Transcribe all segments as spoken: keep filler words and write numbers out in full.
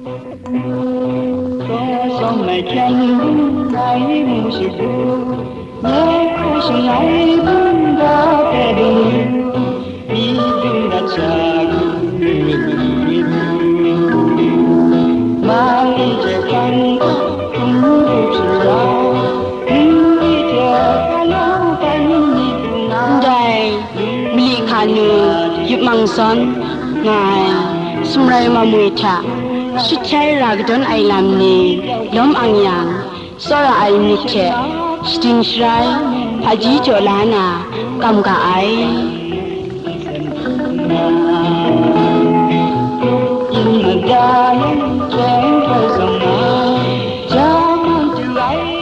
Ndai mali hka nu yup mang zawn nga ai sumrai mamui hta shut hkyai ra kadawn ai lam ni lawm ang yang, tsawra ai myit hte shading sharai hpaji jaw la na kam ga ai.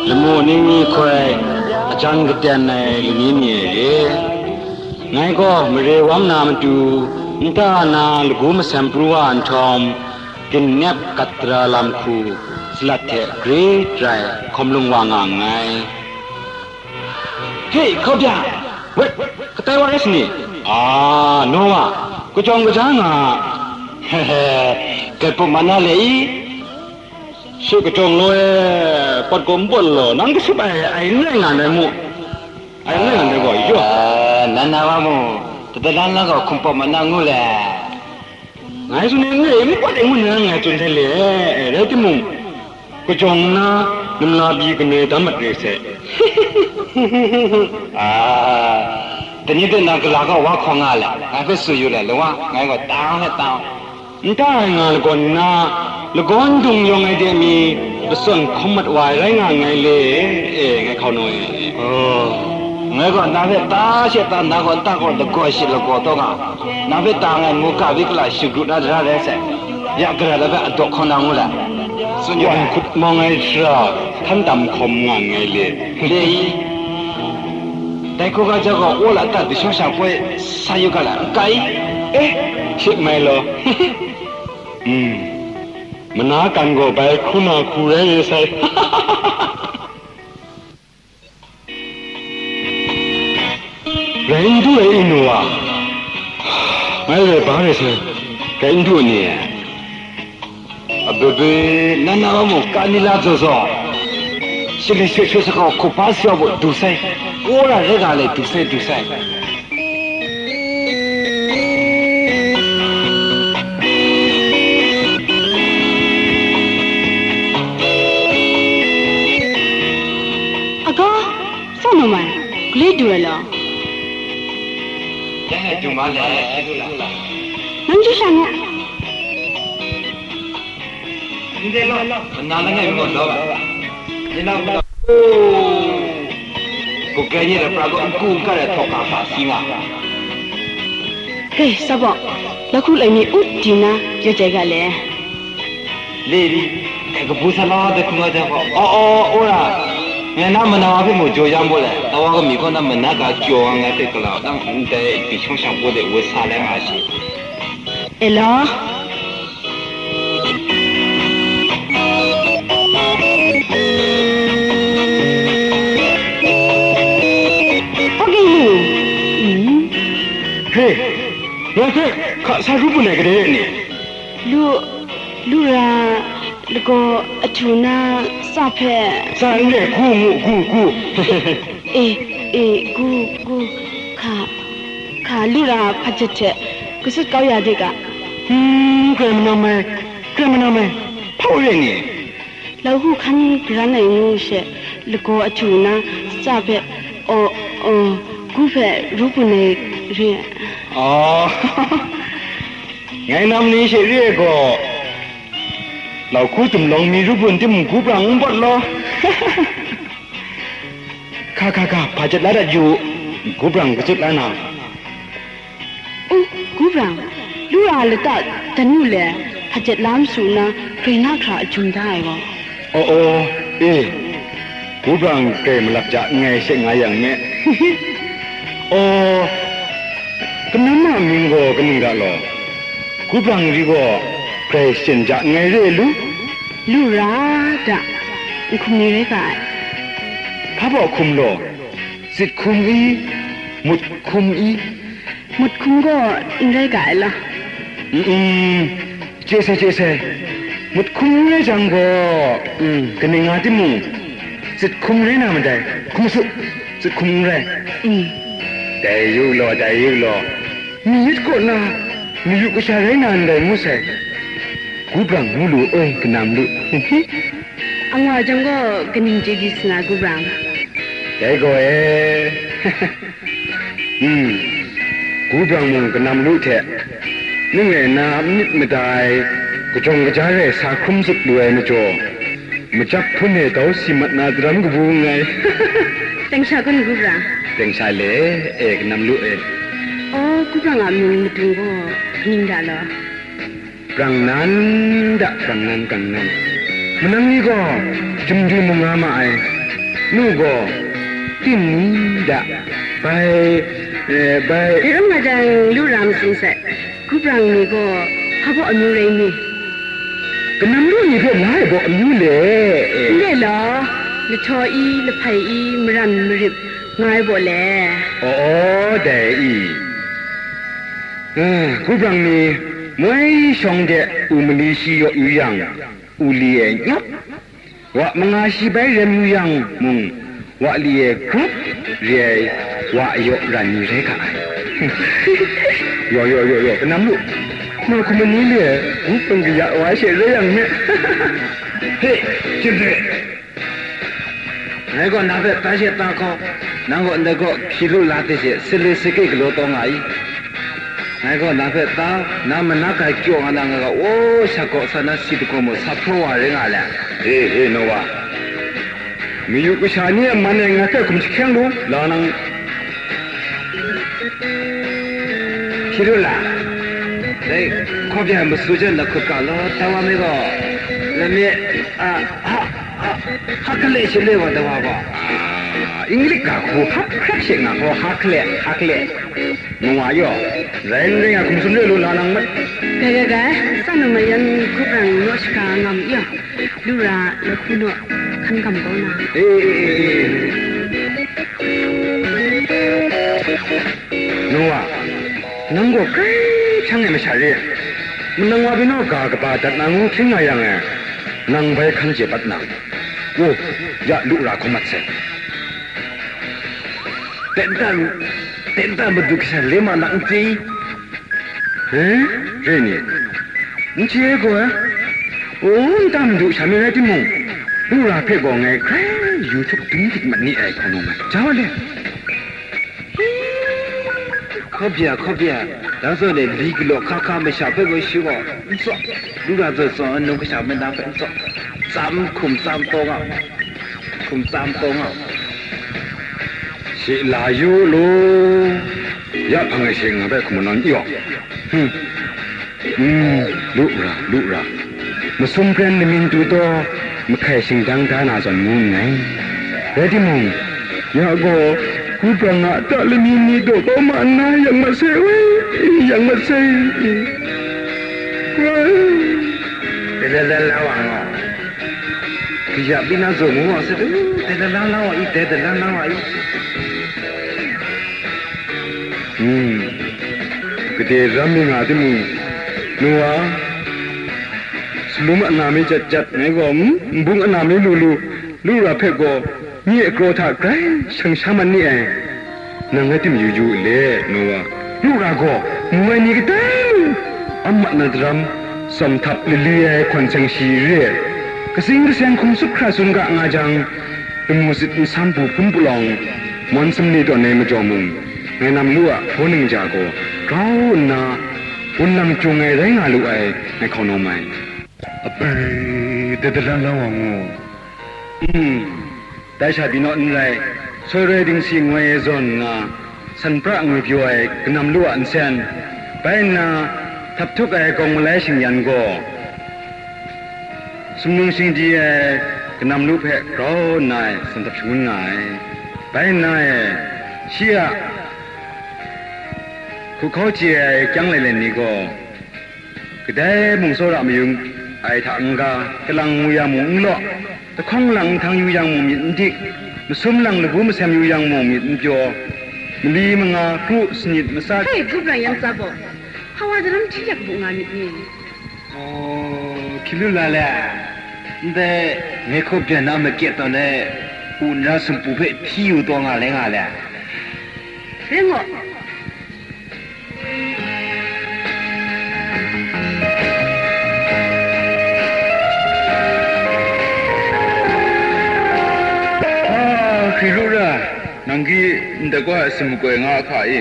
Lamu ning ni hkoi ajan katen ai lani ni e, ngai gaw mare wang na matu, nta na lagu masem pru wa nhtawm, ginnep gat dara lam hku salat hte gre drai hkawm lung wa nga nngai. Hei, hkau bya! Wet, katai wa rai sa ni? A, naw wa, kajawng kaja nga. Hehe, gat pup ma na le i? Shi kajawng law e, pawt gaw n pawt law, nang kasup ai, ai n rai nga ndai mu. Ai n rai nga ndai gaw, yaw. A, nan na wa mu, tadalan la gaw hkum pawt ma na ngu le. Ngai tsun e, n rai n pawt e ngu na ngai tsun hte le, rai timung, kajawng nna, namla pyi kanoi dam mat re sai. A, dai ni de na gala gaw wa hkaw nga le, ngai hpe tsun yu le, lawa, ngai gaw tang hte tang. Nta ai nga lagawn nna, lagawn dung yawng ai de mi, lasawn hkawm mat wa ai rai nga nngai le, e, ngai hkau naw e. Oh, ngai gaw nang hpe ta she ta, nang gaw nta gaw lagaw shi lagaw taw nga, nang hpe ta ngai mu ka byi kala shagru na dara rai sai, ya gara da hpe adawk hkawng na ngu la, tsun yu ai. Wan hkut mawng ai shara, hkan tam hkawm nga nngai le. Le i, dai hkau ga jau gaw, wa la ta dishawng shang poi sa yu ga la, n kai? Eh, shit mai law. Hmm. Mana kan gaw bai hkru na hku rai re sai. Rai n du ai inu wa? Ngai rai ba rai sai, rai n du ni e? Abebe, nan na wa mung ka ni la zaw zaw. Shali shwe shwe sa gaw hkup hpa si wa bu du sai, wora rai ga le du sai, du sai. Aga, sa no mai, gule du ai law. Dai du ma le, shi du la. Nang ju sha nga. Ndai law, mana langai mi gaw law ga. Ni na, oh, ku kai ni ra pra gaw, n ku n ka rai htaw ka hpa si nga. Hei, sa baw, lahku lai mi ut di na, jaw jai ga le. Le di, hkai kabu sa la de hkrum ai hte gaw, aw, aw, aw, wora, ngai na mana wa hpe mung jaw ya mu le, na wa kami kaw na mana ka jaw nga ngai hpe gala, nang ndai byi shawng shang poi de woi sa lai nga shi. E law. Hpa gai mu? Mm. He, ngai hpe hka sa ru bun ai kadai rai ni? Lu, lu ra, lagaw ahtu na tsa hpe. Tsa n re, gu ngu, gu, gu. E, e, gu, gu, hka, hka, lu ra hpajet hte katsut kau ya de ga. Hmm, grai manam ai, grai manam ai, hpa rai ni? Lau hu hkan garan ai ngu she, lagaw ahtu na tsa hpe, aw, aw, gu hpe ru bun ai re. Aw, ngai nam ni she re ai gaw, lau hku dumlawng mi ru bun timung gu brang n bawt law. Hka, hka, hka, hpajet la dat yu u, gu brang katsut la na. U, gu brang, lu ra lata dan u le, hpajet la masu nna, grai na hkra a jum da ai gaw. Aw, aw, e, gu brang grai malap ja nngai she nga yang me. Aw, kanam a mying gaw kaning ga law? Gu brang ri gaw grai shyen ja nngai re lu? Lu ra da, nhkum ni rai ga ai. Hpa baw hkum law? Sit hkum i, mut hkum i? Mut hkum gaw n rai ga ai law. Mm, mm, chye sai, chye sai. Mut hkum n rai jang gaw, mm, kaning nga timung, tsit hkum rai na madai, hkum su, tsit hkum n rai. Mm. Dai yu law, dai yu law, mi yit kaw na, mayu kasha rai na ndai ngu sai. Gu brang mu lu, oi, kanam lu. Angwa jang gaw kaning chye di sa na, Gu brang? Dai gaw e. Hmm, Gu brang mung kanam lu hte, ning e na myit mada ai, kajawng kaja rai sa hkrum zut lu ai majaw, macap hpun e dau si mat na daram kabu nngai. Teng sha kun, Gu brang? Teng sha le, e, kanam lu e. Aw, Gu brang a mying madung gaw kaning da law? Brang nan da, brang nan, brang nan. Manang ni gaw, Jumdwi mung nga ma ai. Nu gaw, Tin ni da, bai, eh, bai. Dai ram nga jang, lu ra masum sai. Gu brang ni gaw, hpa baw amyu rai mi? Kanam lu ni hpe la ai baw amyu le, eh. Ndai law, lahtaw i, lahpai i, maran marip nga ai baw le. Aw, aw, dai i. Ah, Gu brang ni moi shawng de u mali shi yaw yu yang, u li e nyap. Wa manga shi bai rem yu yang mung, wa li e grap re ai wa yaw ran ni rai ga ai. Yaw, yaw, yaw, yaw, kanam lu. Ma hkum ni le, Gu brang kaya wa she rai yang me. He, Jumdwi. Ngai gaw na hpe ta she ta hkawng, nang gaw ndai gaw hpyi lu la hte she, sale sake galaw taw nga i? Ngai gaw na hpe ta, na mana kai kyaw nga na, nga gaw, o, sha kaw sa na si dagaw mu sa hpraw wa rai nga le. He, he, Nowa, mayu kasha ni a man e ngai hpe hkum jahkyang lu, la nang. Hpyi lu la, dai hkaw bya masu jan lahkut ga law, tawa mi gaw, lami, a, ha, ha, ha kale shi le wa, tawa gaw. Ah, Inglik ga hku hap hkrak she nga gaw, ha kale, ha kale. Nwa yaw, rai n rai nga hkum tsun re lu la nang mat. Gai, gai, gai, tsa nu mayan Gu brang naw shaga ngam yaw. Lu ra, lahku naw, hkan gam kau na. E, e, e, e. Nowa, nang gaw grai hpyang ai masha re. Manang wa binaw ga kaba dat na ngu hkring nga yang e, nang bai hkan chye bat na. O, ya lu ra hkawm mat sai. Ten tan, ten tan madu kasha le ma na n chye i? E, re ni? N chye ai gaw, e? O, n ta madu sha mi rai timung, lu ra hpe gaw ngai hkrai yu htup dum dik mat ni ai hkau nu mai. Ja wa le. Hkaw bya, hkaw bya, dang zawn e li galaw hka hka masha hpe gaw shi gaw n tsaw, lu ra zawn tsaw ai num kasha nme na hpe n tsaw, tsam hkum tsam taw nga, hkum tsam taw nga. Shi la yu lu, ya hpang ai shi nga bai hkum nawn yaw. Hmm. Mm, lu ra, lu ra. Masum pren lamying tu taw, mahkai shingdang da na zawn ngu nngai. Rai timung, ya gaw, Gu brang a ta lamying ni daw kau ma nna, yang mat sai, woi, yang mat sai. Woi. Dai la la la wa nga. Kaya bina zaw ngu wa sai, dai la la la wa i, dai la la la wa i. Hmm. Gade ram mi nga timung, nu wa, salum ana mi jat jat, ngai gaw, hmm, nbung ana mi lu lu, lu ra hpe gaw, nye a kraw hta grai shang sha mat ni ai. Nang rai tim yu yu le, nu wa, lu ra gaw, mu ai ni kadai mung, a mat na daram, tsawm htap lali ai hkawn seng shi re ai, katsing kaseng hkum sup hkra tsun ga nga jang, lamu sit nsam bu hpun palawng, mawn sumni tawn ai majaw mung, ngai nam lu a hpaw ningja gaw grau nna, wun lang jung ai rai nga lu ai, ngai hkau nawm ai. Abai, dai dalan la wa ngu. Mm, dai sha binaw n rai, soi roi dingsi ngoi e zawn nna, san pra ngwi pyaw ai kanam lu a nsen, bai nna, htap htuk ai gawng malai shingyan gaw, sumnung shingdi ai kanam lu hpe grau nna e san htap shangun nga ai. Bai nna e, shi a hku hkau chye ai kyang lailen ni gaw, kadai mung tsawra mayu ai hta n-ga, kalang ngu yang mung n law, Lahkawng lang nhtang yu yang mung myit n dik, masum lang lagu masem yu yang mung myit n pyaw, mali manga, kru, sanit, matsat. Hei, grup rai yang tsa gaw, hpa wa daram hti yak bu nga myit ni? Oh, Hkyi lu la le, ndai ngai hkaw byan na makyet tawn ai u nra sumpu hpe hti yu taw nga le nga le. Ring gaw. Ah, hkri lu ra, nang ki ndai gaw ai asin makoi nga hka i,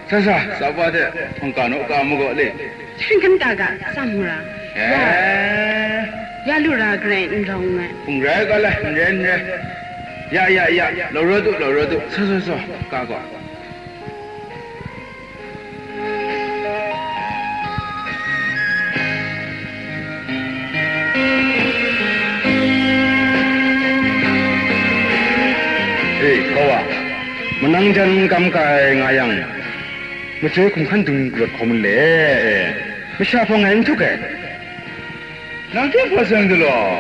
sa sa, sa pa hte hpang ka naw ka mu gaw le. Hkying hkam ta ga, tsam hkra. Eh. Ya lu ra garai n rawng ai. Hpung rai ga la, n rai, n rai. Ya, ya, ya, law rawt u, law rawt u. Sa, sa, sa, ka gaw. Hei, kawa, manang jan n kam kai nga yang, machyoi hkum hkan dung rawt hkawm n le, e, masha hpawng ngai n htuk ai. Nang hte hpa seng de law?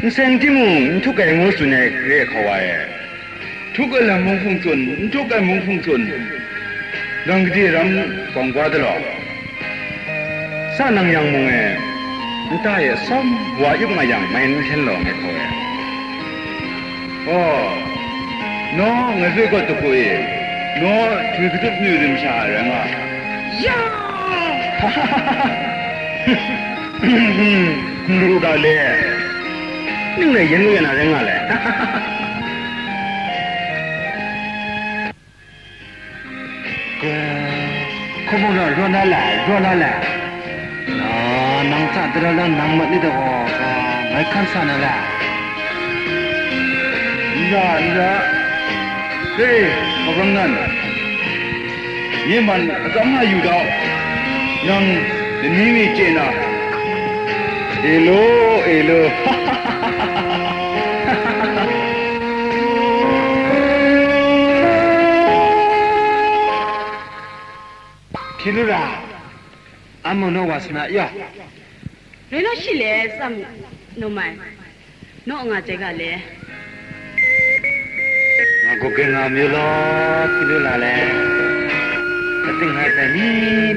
N seng timung, n htuk ai ngu tsun ai re ai hkawa e. Htuk ai lam mung hpung tsun, n htuk ai mung hpung tsun, nang gade ram bawng wa de law? Sa nang yang mung e, nta e atsawm wa yup nga yang, mai n hten law ngai hkawa e. Aw, naw, ngai hpe gaw dagu e, naw, htoi gadut mayu de masha rai nga. Ya! Lu da le. Ning rai yen lu ya na rai nga le. Hkawm na, raw na la, raw na la. Na, nang tsa dara la nang mat ni da gaw, ga, ngai hkan sa na la. N ra, n ra. Hei, Hkawbrang nan, nye man atsam nga yu dau. Nang lani mi chye na. Elo, elo. Hkyi lu ra, amu naw wa sa na ya. Rai naw shi le, tsam naw mai. Naw nga chye ga le. Nga gaw gen nga mayu law, hkyi lu la le. Kating hai bai mi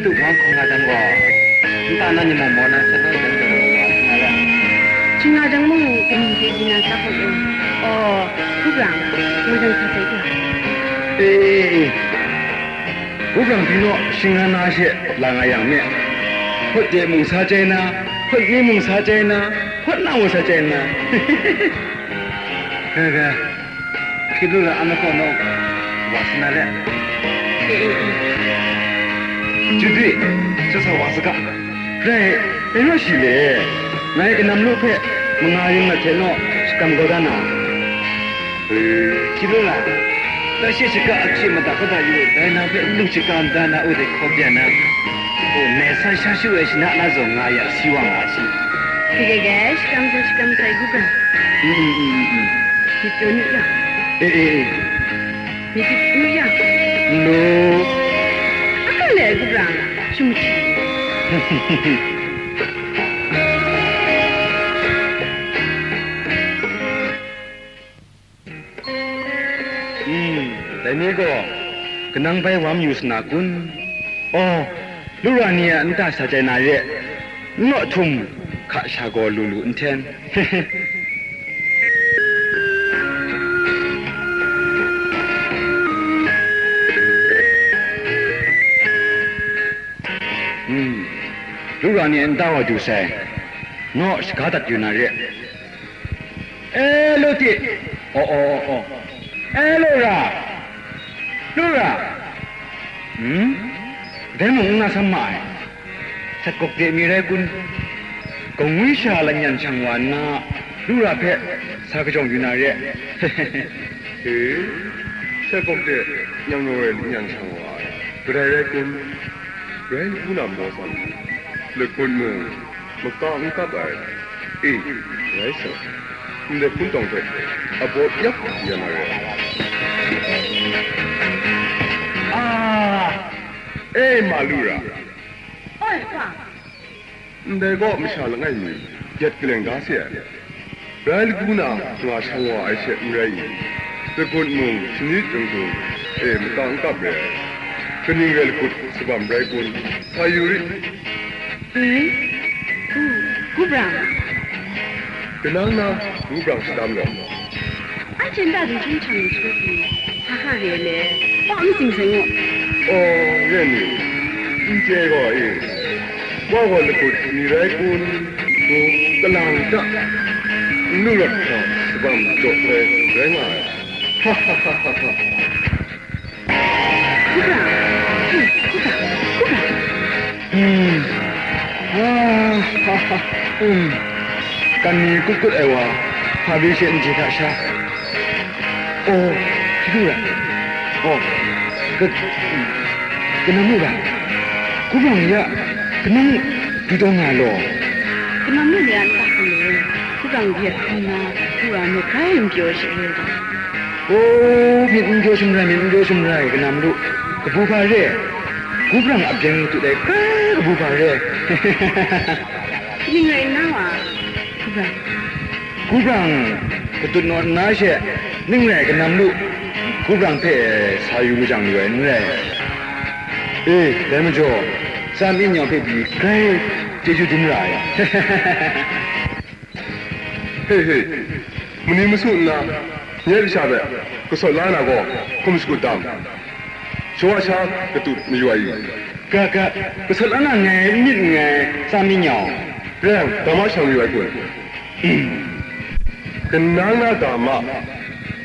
tu wan hkawng nga dan gaw, nta na ni maw maw na, hte nang dan gaw wa nga ra. Shing nga dan mung, kaning hte di na sa hkawt u. Aw, Hku brang, nga dan sa sai ga. E, e, e. Hku brang hpyi naw, shing na na she la nga yang me. Hpawt de mung sa chyai na, hpawt ni mung sa chyai na, hpawt na mung sa chyai na. Ga, ga. Hkyi lu la, a na kaw naw, wa sa na le. E, e, e. Chyu dwi, sa sa wa saga. Rai, rai naw shi le. Ngai kanam lu hpe, manga ring lat hte naw, shakram kau da na. Hkyi lu la, tashi shaka ahkye mada kau da yu, dai nang hpe nlu shaka nda na u de hkaw byan na. O, nai sa sha shu ai shana na zawn nga ya, si wa nga shi. Hkye ge ge, shakram sai, shakram sai, Hku brang. Mm, mm, mm, mm, mm. Myit pyaw nu ya. E, e, e. Myit pyaw nu ya. Nlo. A kang le, Hku brang, shum hti. Hmm, dai ni gaw, kanang bai wa mayu sa na kun? Aw, lura ni a nta sa chyai na re, n naw htum hka sha gaw lu lu n hten. Hmm, lura ni a nta wa du sai, naw shaga dat yu na re. E, lu ti. Aw, aw, aw, aw. E, lu ra. Lu ra. Hmm? Dai mung n nga sam ma ai. Sat gawk de mi rai kun? Kangwi sha lanyan shang wa nna, lu ra hpe sa kajawng yu na re. E, sat gawk de nyang naw ai lanyan shang wa ai. Kadai rai kun? Rai n hku na maw san? Lakut mung, maka n kap ai. E, rai sa, ndai hpun tawng hte abaw yak ya na rai. A, e, ma lu ra. Oi, Hpa. Ndai gaw masha langai mi, yat kaleng da se ai. Rai lagu na nga shang wa ai she n rai i? Lagut mung shanit yawng dung e maka n kap re ai. Kaning rai lagut tsabam rai kun? Sa yu rit. E? Hku, Hku brang, Kanang na ngu brang shadam law. Ai jen da ding hkying hkyang ni hkru pyi, sa hkra re ai le, pa n sing sai ngu. Aw, re ni, n chye gaw e, wa gaw lagut ni rai kun, ngu kalang ta, n lu rawt hkra, tsabam jaw sai rai nga ai. Ha ha ha ha ha. Kubra! Kubra! Kubra! Hmm. Ah, ha, ha. Hmm. Kan ni kut kut ai wa, hpa bi she nji hta sha. Oh, hkru ra. Oh, ka, kanang mu ra. Kubra ya, kanang du taw nga law. Kanang mu ni a nta hkam le. Kubra bye hkam na, kubra myit grai n pyaw shi re ga. O, myit n pyaw sumrai, myit n pyaw sumrai, kanam lu, kabu hpa re, Gubrang a byeng tut ai, grai kabu hpa re. Ning rai nna wa, Gubrang? Gubrang katut naw nna she, ning rai kanam lu, Gubrang hpe sa yu majang lu ai n rai. E, dai majaw, Tsa Myinyawng hpe pyi grai chyeju dum ra ai. He, he, mani masu nna, nye kasha hpe kasawt la na gaw, hkum shakut dam. Shawa sha katut mayu ai i? Ga, ga, kasawt la na nngai, n myit nngai, Tsa Myinyawng. Rai yang, dama shang mayu ai kun? Kanang na dama,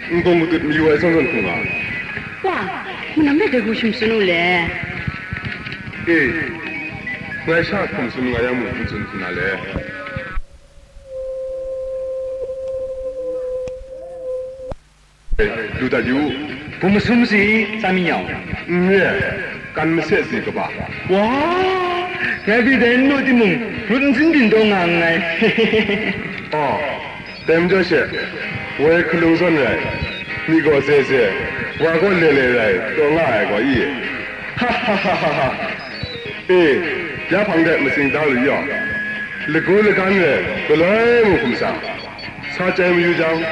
n-, n-, gawng katut mayu ai zawn zawn hkrum nga. Wa, manam hpe dai hku shin tsun u le. E, ngai sha hkum tsun nga yang mung, n tsun hku na le. Lu dat yu u. Hkum masum si, Tsa Myinyawng? N re, kan mase si kaba. Wa, ngai hpe dai n nu timung, rut n sin byin taw nga nngai. Aw, dai majaw she, woi hkalung zawn rai, myi gaw ze ze, wa gaw le le rai, taw nga ai gaw i? Ha ha ha ha ha. E, ya hpang de matsing da lu yaw, lagu lagan re, galoi mu hkum sa, sa chyai mayu jang,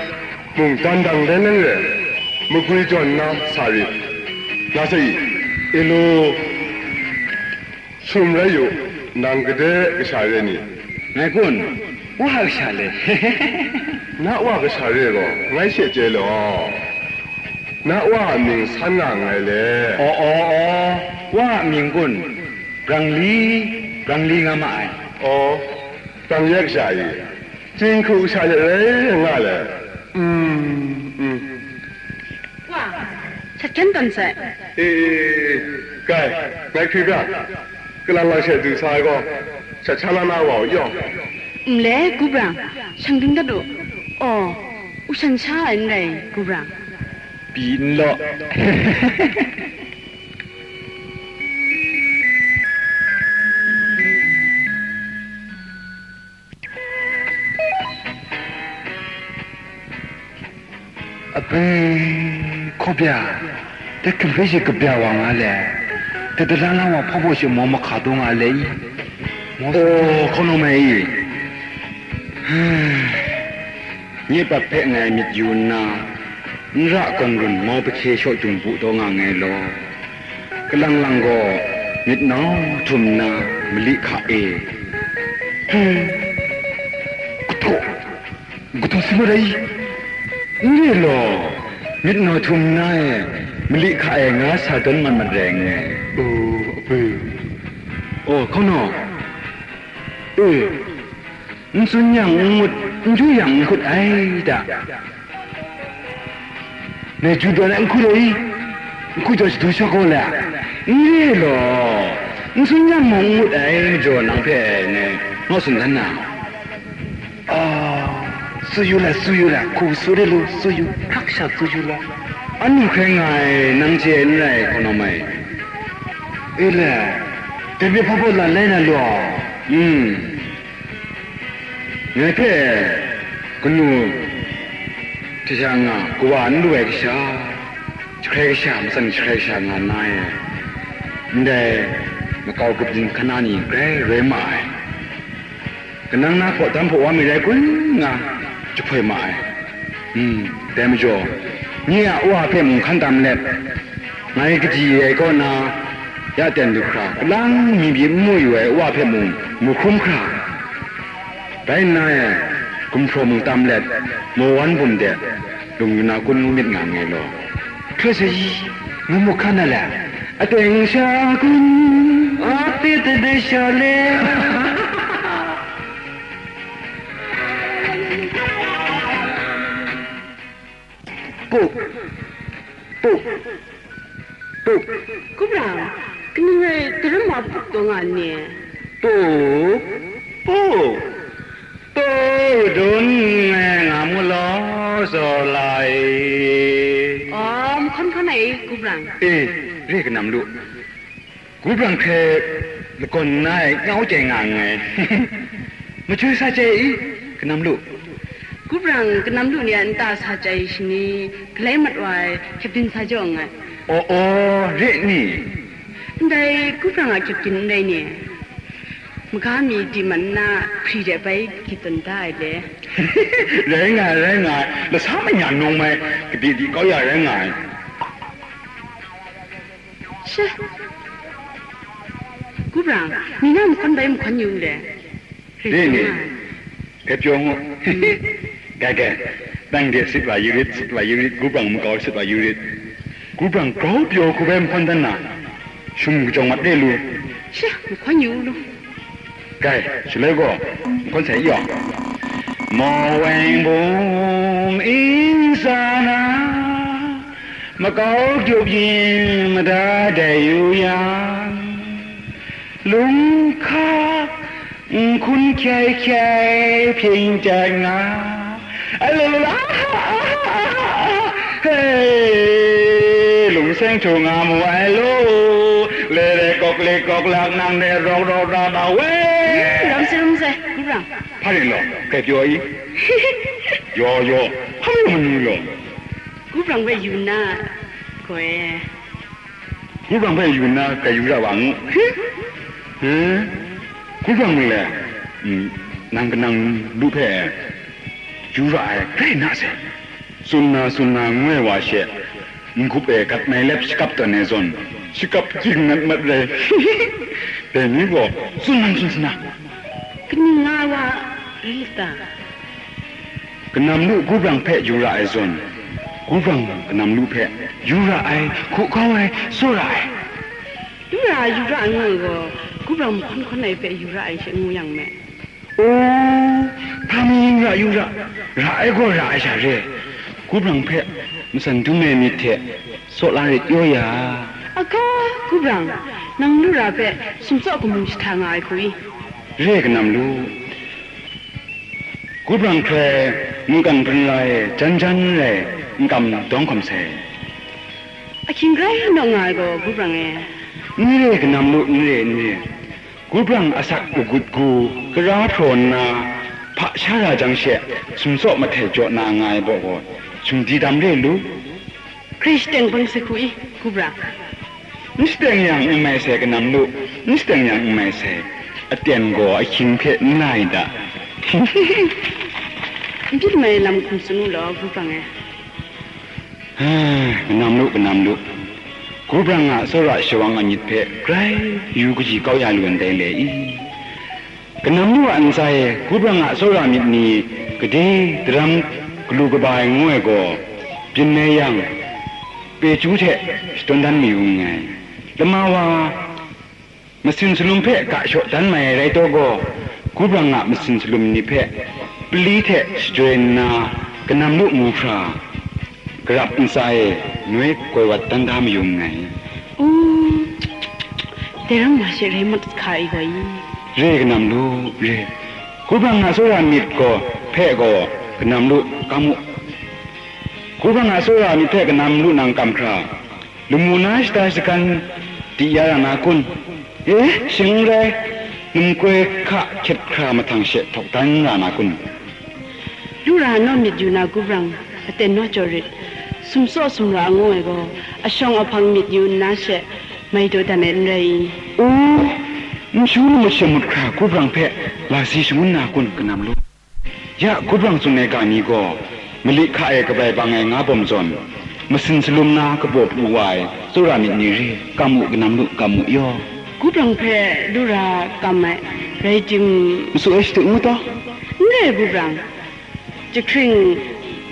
mung dan dang len len re, magwi jawn nna sa rit, nga sai i? E lu, sum rai yu, nang gade kasha re ni? Ngai kun, wa a kasha le. Na wa kasha re gaw, ngai she chye law. Na wa a mying san nga nngai le. Aw, aw, aw, wa a mying kun, Brangli, Brangli nga ma ai. Aw, Brangli kasha i? Jinghku kasha hte rai nga le. Mm, mm. Wa, shat hkyen tawn sai. E, e, e, e. Kai, ngai hkri bra. Kalang lang she du sa ai gaw, shat sha la na wa u yaw. N le, Gubrang, shang ding dat u. Aw, u shan sha ai n rai, Gubrang. Pyi n law. Ape, hkawbya, dai hkum hpe shi kabya wa nga le, dai dala na wa hpa baw shi maw mahka taw nga le i? Maw, oh, hkawnau mai i, nye pap hpe ngai myit yu nna, n ra gawn run mau pahkye shaw jung bu taw nga nngai law. Kalang lang gaw myit nau htum nna mali hka e. He, kahtaw, kahtaw si mat ai, n re law, myit nau htum nna e, mali hka e nga sa dan mat mat rai nngai. O, ape. O, hkawnau. E. N tsun yang n ngut, n ju yang n hkut ai da. Ngai ju daw ai n hkut ai, n hkut jaw shadu shawk gaw la, n re law, n tsun yang mung n ngut ai majaw nang hpe ngai ngaw tsun dan na. A, tsu yu la, tsu yu la, hku tsu de lu, tsu yu, hkrak sha tsu yu la. Anhte hkrai nga ai, nang chye ai n rai, hkawnau mai. E le, dai hpe hpa baw lan lai na law. Mm. Ngai hpe kanu hte sha nga kawa n lu ai kasha, jahkrai kasha, matsan jahkrai kasha nga nna e, ndai makau kabyin hkana ni grai rai ma ai. Kanang na hpaw dam hpaw wa mi rai kun nga jahpoi ma ai. Hmm, dai majaw, nye a wa hpe mung hkan tam let, ngai kaji ai kaw na, ya ten du hkra, kalang mi byin n mu yu ai wa hpe mung mu hkrum hkra, rai nna e, Gumhpraw mung tam let, mawan bum de, lung na kun ngu myit nga nngai law. Hkre sa i, ngu mu hkan na le, ateng sha kun, a pit de sha le. Pu, pu, pu. Kubrang, kaning rai daram wa pup taw nga n ni? Pu, pu, pu, dun ngai nga mu law, zaw lai. Aw, mahkawn hkawn ai, Kubrang. E, re kanam lu. Kubrang hkrai lagawn nna e nyau chyai nga nngai. Machyoi sa chyai i, kanam lu. Kubrang kanam lu ni a nta sa chyai shani, galai mat wa ai, hkyep din sa jaw nngai. Aw, aw, re ni? Ndai Kubrang a hkyep din ndai ni, maga mi di man nna hpri de bai gyit tawn da ai le. Rai nga ai, rai nga ai, lasa manya nawng mai, kadi di kau ya rai nga ai. She. Kubrang, mi na mahkawn bai mahkawn yu le. Re ni, hpe pyaw ngu. Gai, gai, nang de sit wa yu rit, sit wa yu rit, Kubrang makau sit wa yu rit. Kubrang grau pyaw hku bai mahkawn dan na, shum kajawng mat re lu. She, mahkawn yu lu. Gai, shaloi gaw, mahkawn sai yaw. Maweng bum nsa na, makau gyup yin mada dai yu yang, lung hka nhkun hkyai hkyai hpyen dat nga. Alala, hey, lung seng htu nga mu ai lo, le le kawk le kawk lak nang de rawk rawk ra ma we. Ram sai, ram sai, Kubrang. Hpa rin law, grai pyaw i. Yaw, yaw, hpa rin manu law. Kubrang hpe yu nna, gaw e. Kubrang hpe yu nna, grai yu ra wa ngu. He? Kubrang ni le, mm, nang kanang lu hpe yu ra ai grai na sai. Tsun na, tsun na, ngu ai wa she, n-gup e gat mai lep shakap tawn ai zawn, shakap ging nat mat rai. Dai ni gaw, tsun nang tsun sana. Kaning nga ai wa rai lit ta? Kanam lu Kubrang hpe yu ra ai zawn, Kubrang kanam lu hpe yu ra ai, hku kau ai, tsawra ai. Lu ra ai, yu ra ai ngu ai gaw, Kubrang mahkawn hkawn ai hpe yu ra ai she ngu yang me. O, hpa mi yu ra, yu ra, ra ai gaw ra ai sha re. Kubrang hpe matsan dum ai myit hte tsaw la rit yaw ya. Aga, Kubrang, nang lu ra hpe sumtsaw kamung jahta nga ai hku i? Re kanam lu. Kubrang hkrai mungkan hpun rai, jan jan rai, n kam dawng hkawm sai. Ahkying grai naw nga ai gaw, Kubrang e. N re kanam lu, n re, n re. Kubrang asak agut gu, kara hpraw nna, hpa sha ra jang she, sumtsaw mahtai jaw na nga ai baw gaw, sumdi dam re lu. Hkrai shateng bang sai hku i, Kubrang. N shateng yang n mai sai kanam lu, n shateng yang n mai sai. Aten gaw ahkying hpe n lai da. N byin mai lam hkum tsun u law, Kubrang e. Ai, kanam lu, kanam lu. Kubrang a tsawra shawang a myit hpe grai yu kaji kau ya lu ndai le i? Kanam lu a ntsa e Kubrang a tsawra myit ni gade daram galu kaba ai ngu ai gaw, byin ai yang, Pechu hte shadawn dan mayu nngai. Lama wa, masin salum hpe ga shaw dan mai ai rai taw gaw, Kubrang a masin salum ni hpe pali hte shajoi nna, kanam lu ngu hkra, garap ntsa e noi koi wat dan da mayu nngai. U, dai ram nga she rai mat hka i gaw i? Re kanam lu, re. Kubrang a tsawra myit gaw, hpe gaw, kanam lu, kam u. Kubrang a tsawra myit hpe kanam lu nang kam hkra, lamu na shata shagan di ya ra na kun? E, shing n rai, namkoi hka hkyet hkra mahtang she htaw dan ra na kun? Lu ra naw myit yu na Kubrang, aten naw jaw rit, sumtsaw sumra ngu ai gaw, ashawng ahpang myit yu nna she, mai daw dan ai n rai i? O, n shu lamut shamut hkra Kubrang hpe lasi shangun na kun, kanam lu? Ya Kubrang tsun ai ga ni gaw, mali hka e kabai bang ai nga bawm zawn, masin salum na kabaw pru wa ai tsawra myit ni re, kam u, kanam lu, kam u yaw. Kubrang hpe lu ra kam ai, rai tim, masu ai shadu ngu taw? N re, Kubrang. jahkring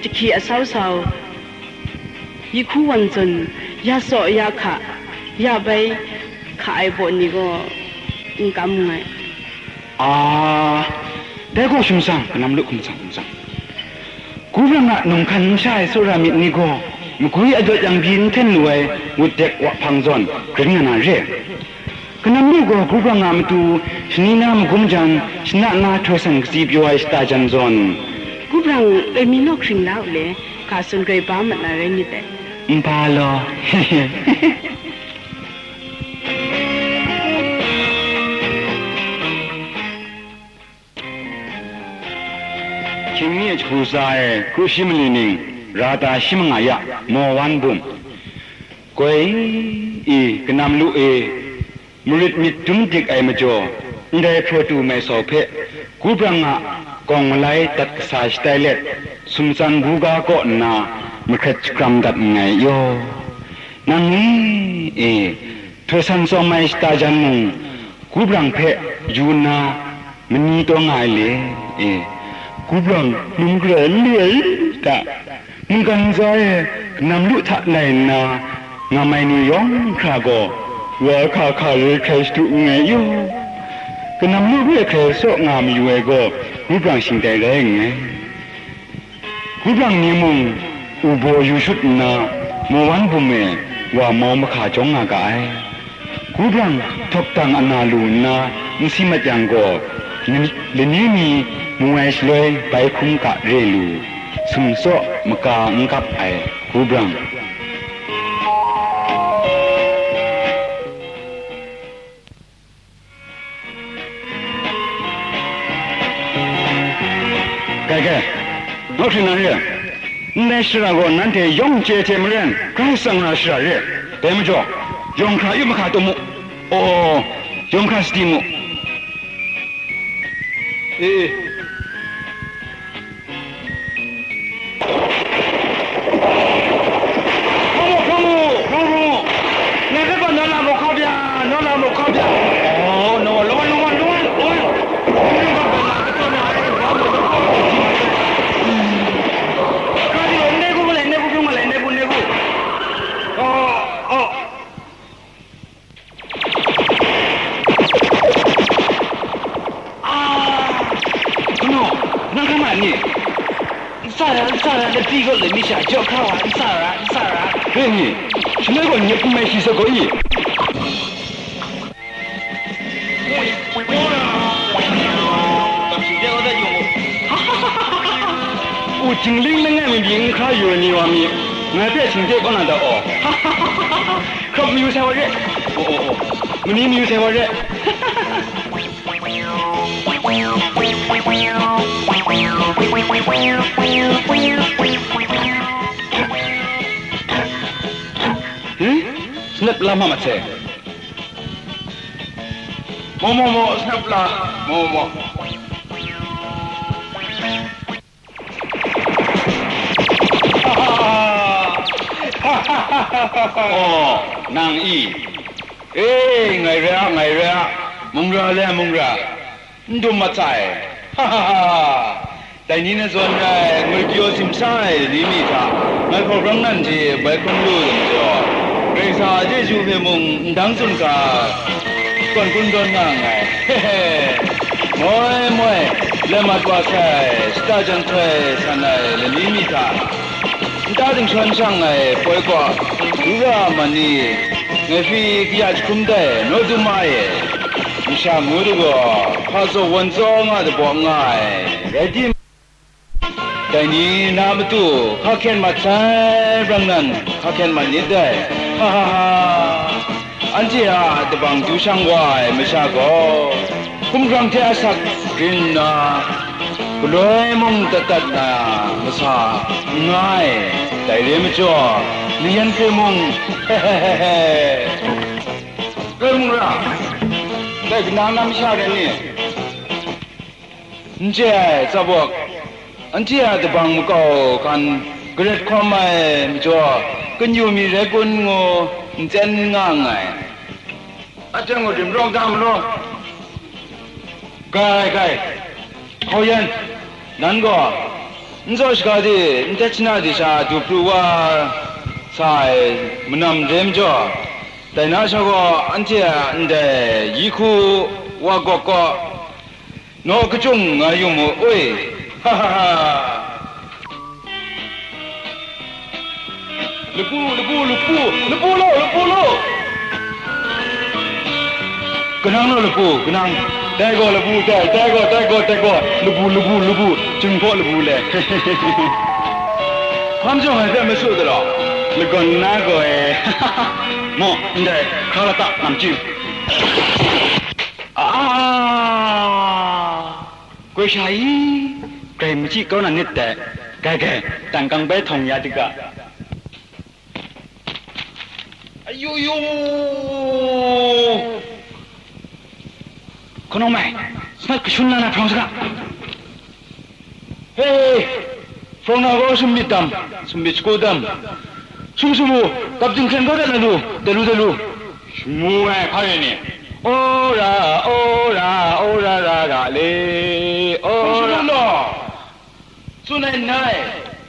jahki asau sau, yi hku wan zawn, ya saw ya hka, ya bai hka ai baw ni gaw n kam nngai. A, dai gaw hkum tsang, kanam lu hkum tsang, hkum tsang. Gubrang a num hkan n sha ai tsawra myit ni gaw, magwi adawt yang pyi n hten lu ai, wut dek wa hpang zawn, grin nga na re. Kanam lu gaw Gubrang a matu, shani na magum jan, shana na htoi san katsi pyaw ai shata jan zawn. Gubrang, oi mi naw hkring la u le, ga tsun grai ba mat na rai nit dai. N ba law. Hkying mi jahku tsa e, kru shi mali ning, ra ta shi manga ya, maw wan bum. Goi i, kanam lu e, marit myit dum dik ai majaw, ndai hpraw tu mai sau hpe, Gubrang a gawng malai dat kasa shatai let, sumtsan buga kaw nna, mahkret shakram dat nngai yaw. Nang ni e, htoi san tsawm ai shata jan mung, Gubrang hpe yu nna, mani taw nga ai le, e, Gubrang num garai n lu ai ta? Mungkan ntsa e, kanam lu hta lai nna, ngam ai ni yawng hkra gaw, wa hka hka re hkrai shadu nngai yaw. Kanam lu re hkrai saw nga mayu ai gaw, Gubrang shingtai rai nngai. Gubrang ni mung, u baw yu shut nna, maw wan bum e wa mau mahka jawng nga ga ai. Gubrang htawk dang ana lu nna n si mat yang gaw, lani, lani mi mu ai shaloi bai hkrum ga re lu, sumtsaw maka n gap ai Gubrang. Kai, kai, nawhpring na re ai. Ndai shara gaw nanhte yawng chye hte maren, Karai Kasang a shara re ai. Dai majaw, yawng hkra yu mahka taw mu. Aw, yawng hkra sadi mu. E, e. Hpang mu, hpang mu, hpang mu. Ngai hpe gaw naw la mu hkau bya, naw la mu hkau bya. Oh, naw, lawan, lawan, lawan, lawan. Hkra di, nai gu, nai gu, nai gu, nai gu. Oh, oh. Ah! Mano, nang hkra ma ni? N sa ra, n sa ra, lapyi kaw lami sha jaw hkra wa, n sa ra, n sa ra. Re ni, shaloi gaw nyep hpung mai shi sat gaw i? U jingling langai mabyin n hkra yu ai ni wa mi, ngai hpe shingde kau na da aw. Hkrap mayu sai wa re. Oh, oh, oh. Mani mayu sai wa re. Hmm? Snap la ma mat sai. Maw, maw, maw, snap la. Maw, maw. Oh, nang i. E, ngai re a, ngai re a. Mung ra le, mung ra. N dum mat sai. Ha, ha, ha. Dai ni na zawn rai, ngut pyaw simsa ai ni mi hta, ngai hkawhkam nan hte bai hkrum lu lu majaw, Karai Kasang a chyeju hpe mung n dang tsun hkra, kawn kun dawn nga nngai. He he. Moi, moi, lai mat wa sai, shata jan htoi san ai lani mi hta, nta dingshawn shang ai poi kaw, dura man ni, ngai hpyi kaya jahkrum dai, naw dum ma e. Masha ngu du gaw, hpa zaw wan zaw nga dabaw nga ai, rai tim, dai ni na matu hka hkyen mat sai, brang nan hka hkyen mat nit dai. Ha, ha, ha. Anhte a dabang du shang wa ai masha gaw, hkumhkrang hte asak rin nna, galoi mung dat dat na masa n nga ai, dai re majaw, layan hpe mung, he, he, he, he. Rai mung ra, dai kanang na masha rai ni? N chye ai, tsawk, anhte a dabang makau hkan garet hkawm ai majaw, kanyu mi rai kun ngu n tsen nga nngai. Aten gaw dim rawng da mu law. Kai, kai, hkau yan, nan gaw N zaw shaga de, n tet shana de sha du pru wa sa ai manam re majaw, dai na sha gaw anhte a ndai yi hku wa gawk kaw, naw kachyung nga yu mu, oi, ha ha ha. Lapu, lapu, lapu, lapu lo, lapu lo. Kanang lo lapu, kanang. Dai gaw lapu, dai, dai gaw, dai gaw, dai gaw. Lapu, lapu, lapu, Jinghpaw lapu le. Hkam jawng ai hpe masu dalaw. Lagawn na gaw e. Maw, ndai, hkra lata, namchying. Ah! Goi sha i, grai machyi kau na nit dai, grai grai, tangkang bai htawng ya diga. Ayu yu! Hkanawng mai, sanat kashun na na hprawng saga. Hei! Hprawng na gaw sum myit dam, sum myit shagu dam. Sum sum u, kap jinghkren kau dat na lu, dat lu, dat lu. Shangu ai, hpa rai ni? Ora, ora, ora ra ra le, ora. Hprawng shangu law. Tsun ai n rai,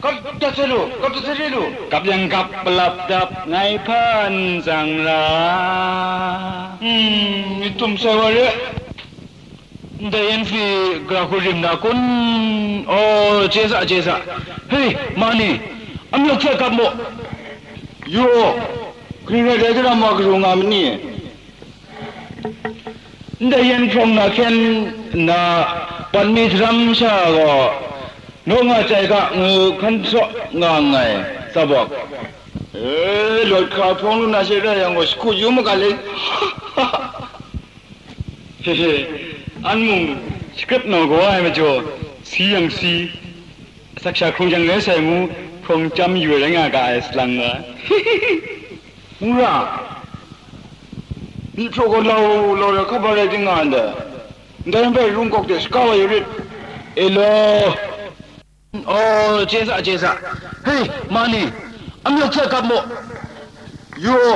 kap dat sai lu, kap dat sai re lu. Kap yang kap, palap dap, ngai hpan tsang ra. Hmm, myit tum sai wa re. Ndai yan hpe gara hku rim na kun? Aw, chye sa, chye sa. Hei, ma ni, amyawk hte kap mu. Yu u, kaning rai dai, daram wa karu nga ma ni? Ndai yan hprawng na hkyen nna, bat mi daram sha gaw, naw nga chyai ga ngu hkan saw nga nngai, tsabawk. E, lawt hkra hprawng lu na she rai yang gaw, shakut yu maga le. He he, an mung shakrep nau gaw ai majaw, si yang si, asak sha hkrung jang rai sai ngu, hprawng chyam yu ai rai nga ga ai salang nga. Mung ra, myi hpraw gaw lau lau rai hkap ai rai ting nga ndai, ndai hpe rung kawk de shaka wa yu rit, e law. Oh, chye sa, chye sa. Hei, ma ni, amyawk hte kap mu. Yu u,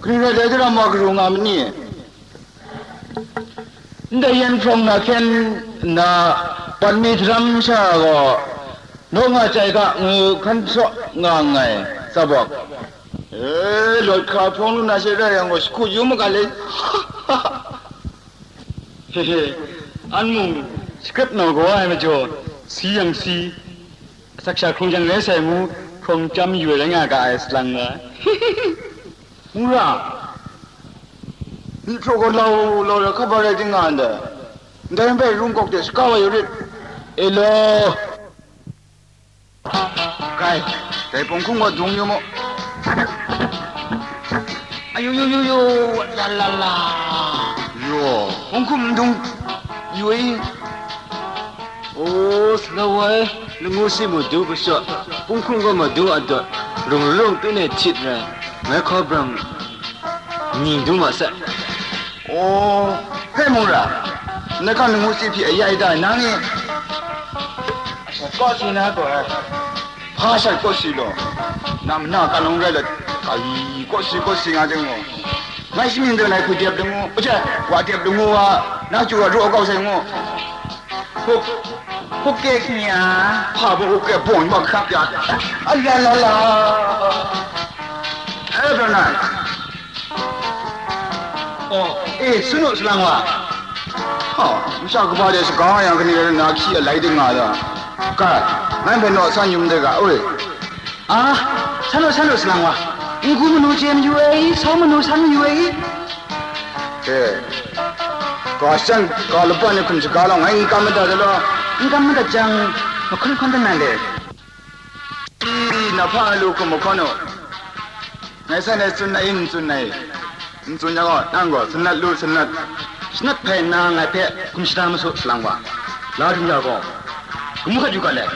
kaning rai dai, daram wa karu nga ma ni? Ndai yan hprawng na hkyen nna, bat mi daram sha gaw, naw nga chyai ga ngu hkan saw nga nngai, tsabawk. E, lawt hkra hprawng lu na she rai yang gaw, shakut yu maga le. He he, an mung shakrep nau gaw ai majaw, si yang si, asak sha hkrung jang rai sai ngu, hprawng chyam yu ai rai nga ga ai salang nga. Mung ra, myi hpraw gaw lau lau rai hkap ai rai ting nga ndai, ndai hpe rung kawk de shaka wa yu rit, e law. Kai, dai punghkum gaw dung yu mu. Ayu, yu, yu, yu, la, la, la. Yo, punghkum dung yu e. O, Salau ai, langu si madu kashawt, punghkum gaw madu adawt, rung rung tun e htit rai, ngai hkaw brang, ni du ma sai. O, hpe mung ra, ngai hkan langu si hpyi ayai da, nang e? Shat kaw si na gaw ai. Hpa shat kaw si law? Na mana ka nung rai let, kai, kaw si, kaw si nga jang gaw, ngai shimying de nai hku dep langu, aja, wa dep langu wa, na chyu wa ru a kau sai ngu. Huk, huk ke knya, hpa baw huk ke bawng yu ma hkrak ya. A la la la. Eh, Bernard. Oh, eh, sun u, salang wa. Ha, masha kaba de saga yang kani rai na hkyi alai de nga da. Kai, ngai hpe naw san yum de ga, oi. Ah, san u, san u, salang wa. N gu manu chye mayu ai, sau manu san mayu ai. Eh, ga shang, ga laban ni hkum shaga law, ngai n kam madat da law. N kam madat jang, mahkun hkun dan na le. Ii, na hpa lu hkum mahkawn u. Ngai san ai tsun ai, n tsun ai. N tsun yang gaw, nang gaw, sanat lu, sanat. Sanat hpai nna ngai hpe hkum shada masu, salang wa. La hkrum ya gaw, kamu hkat yu ga let.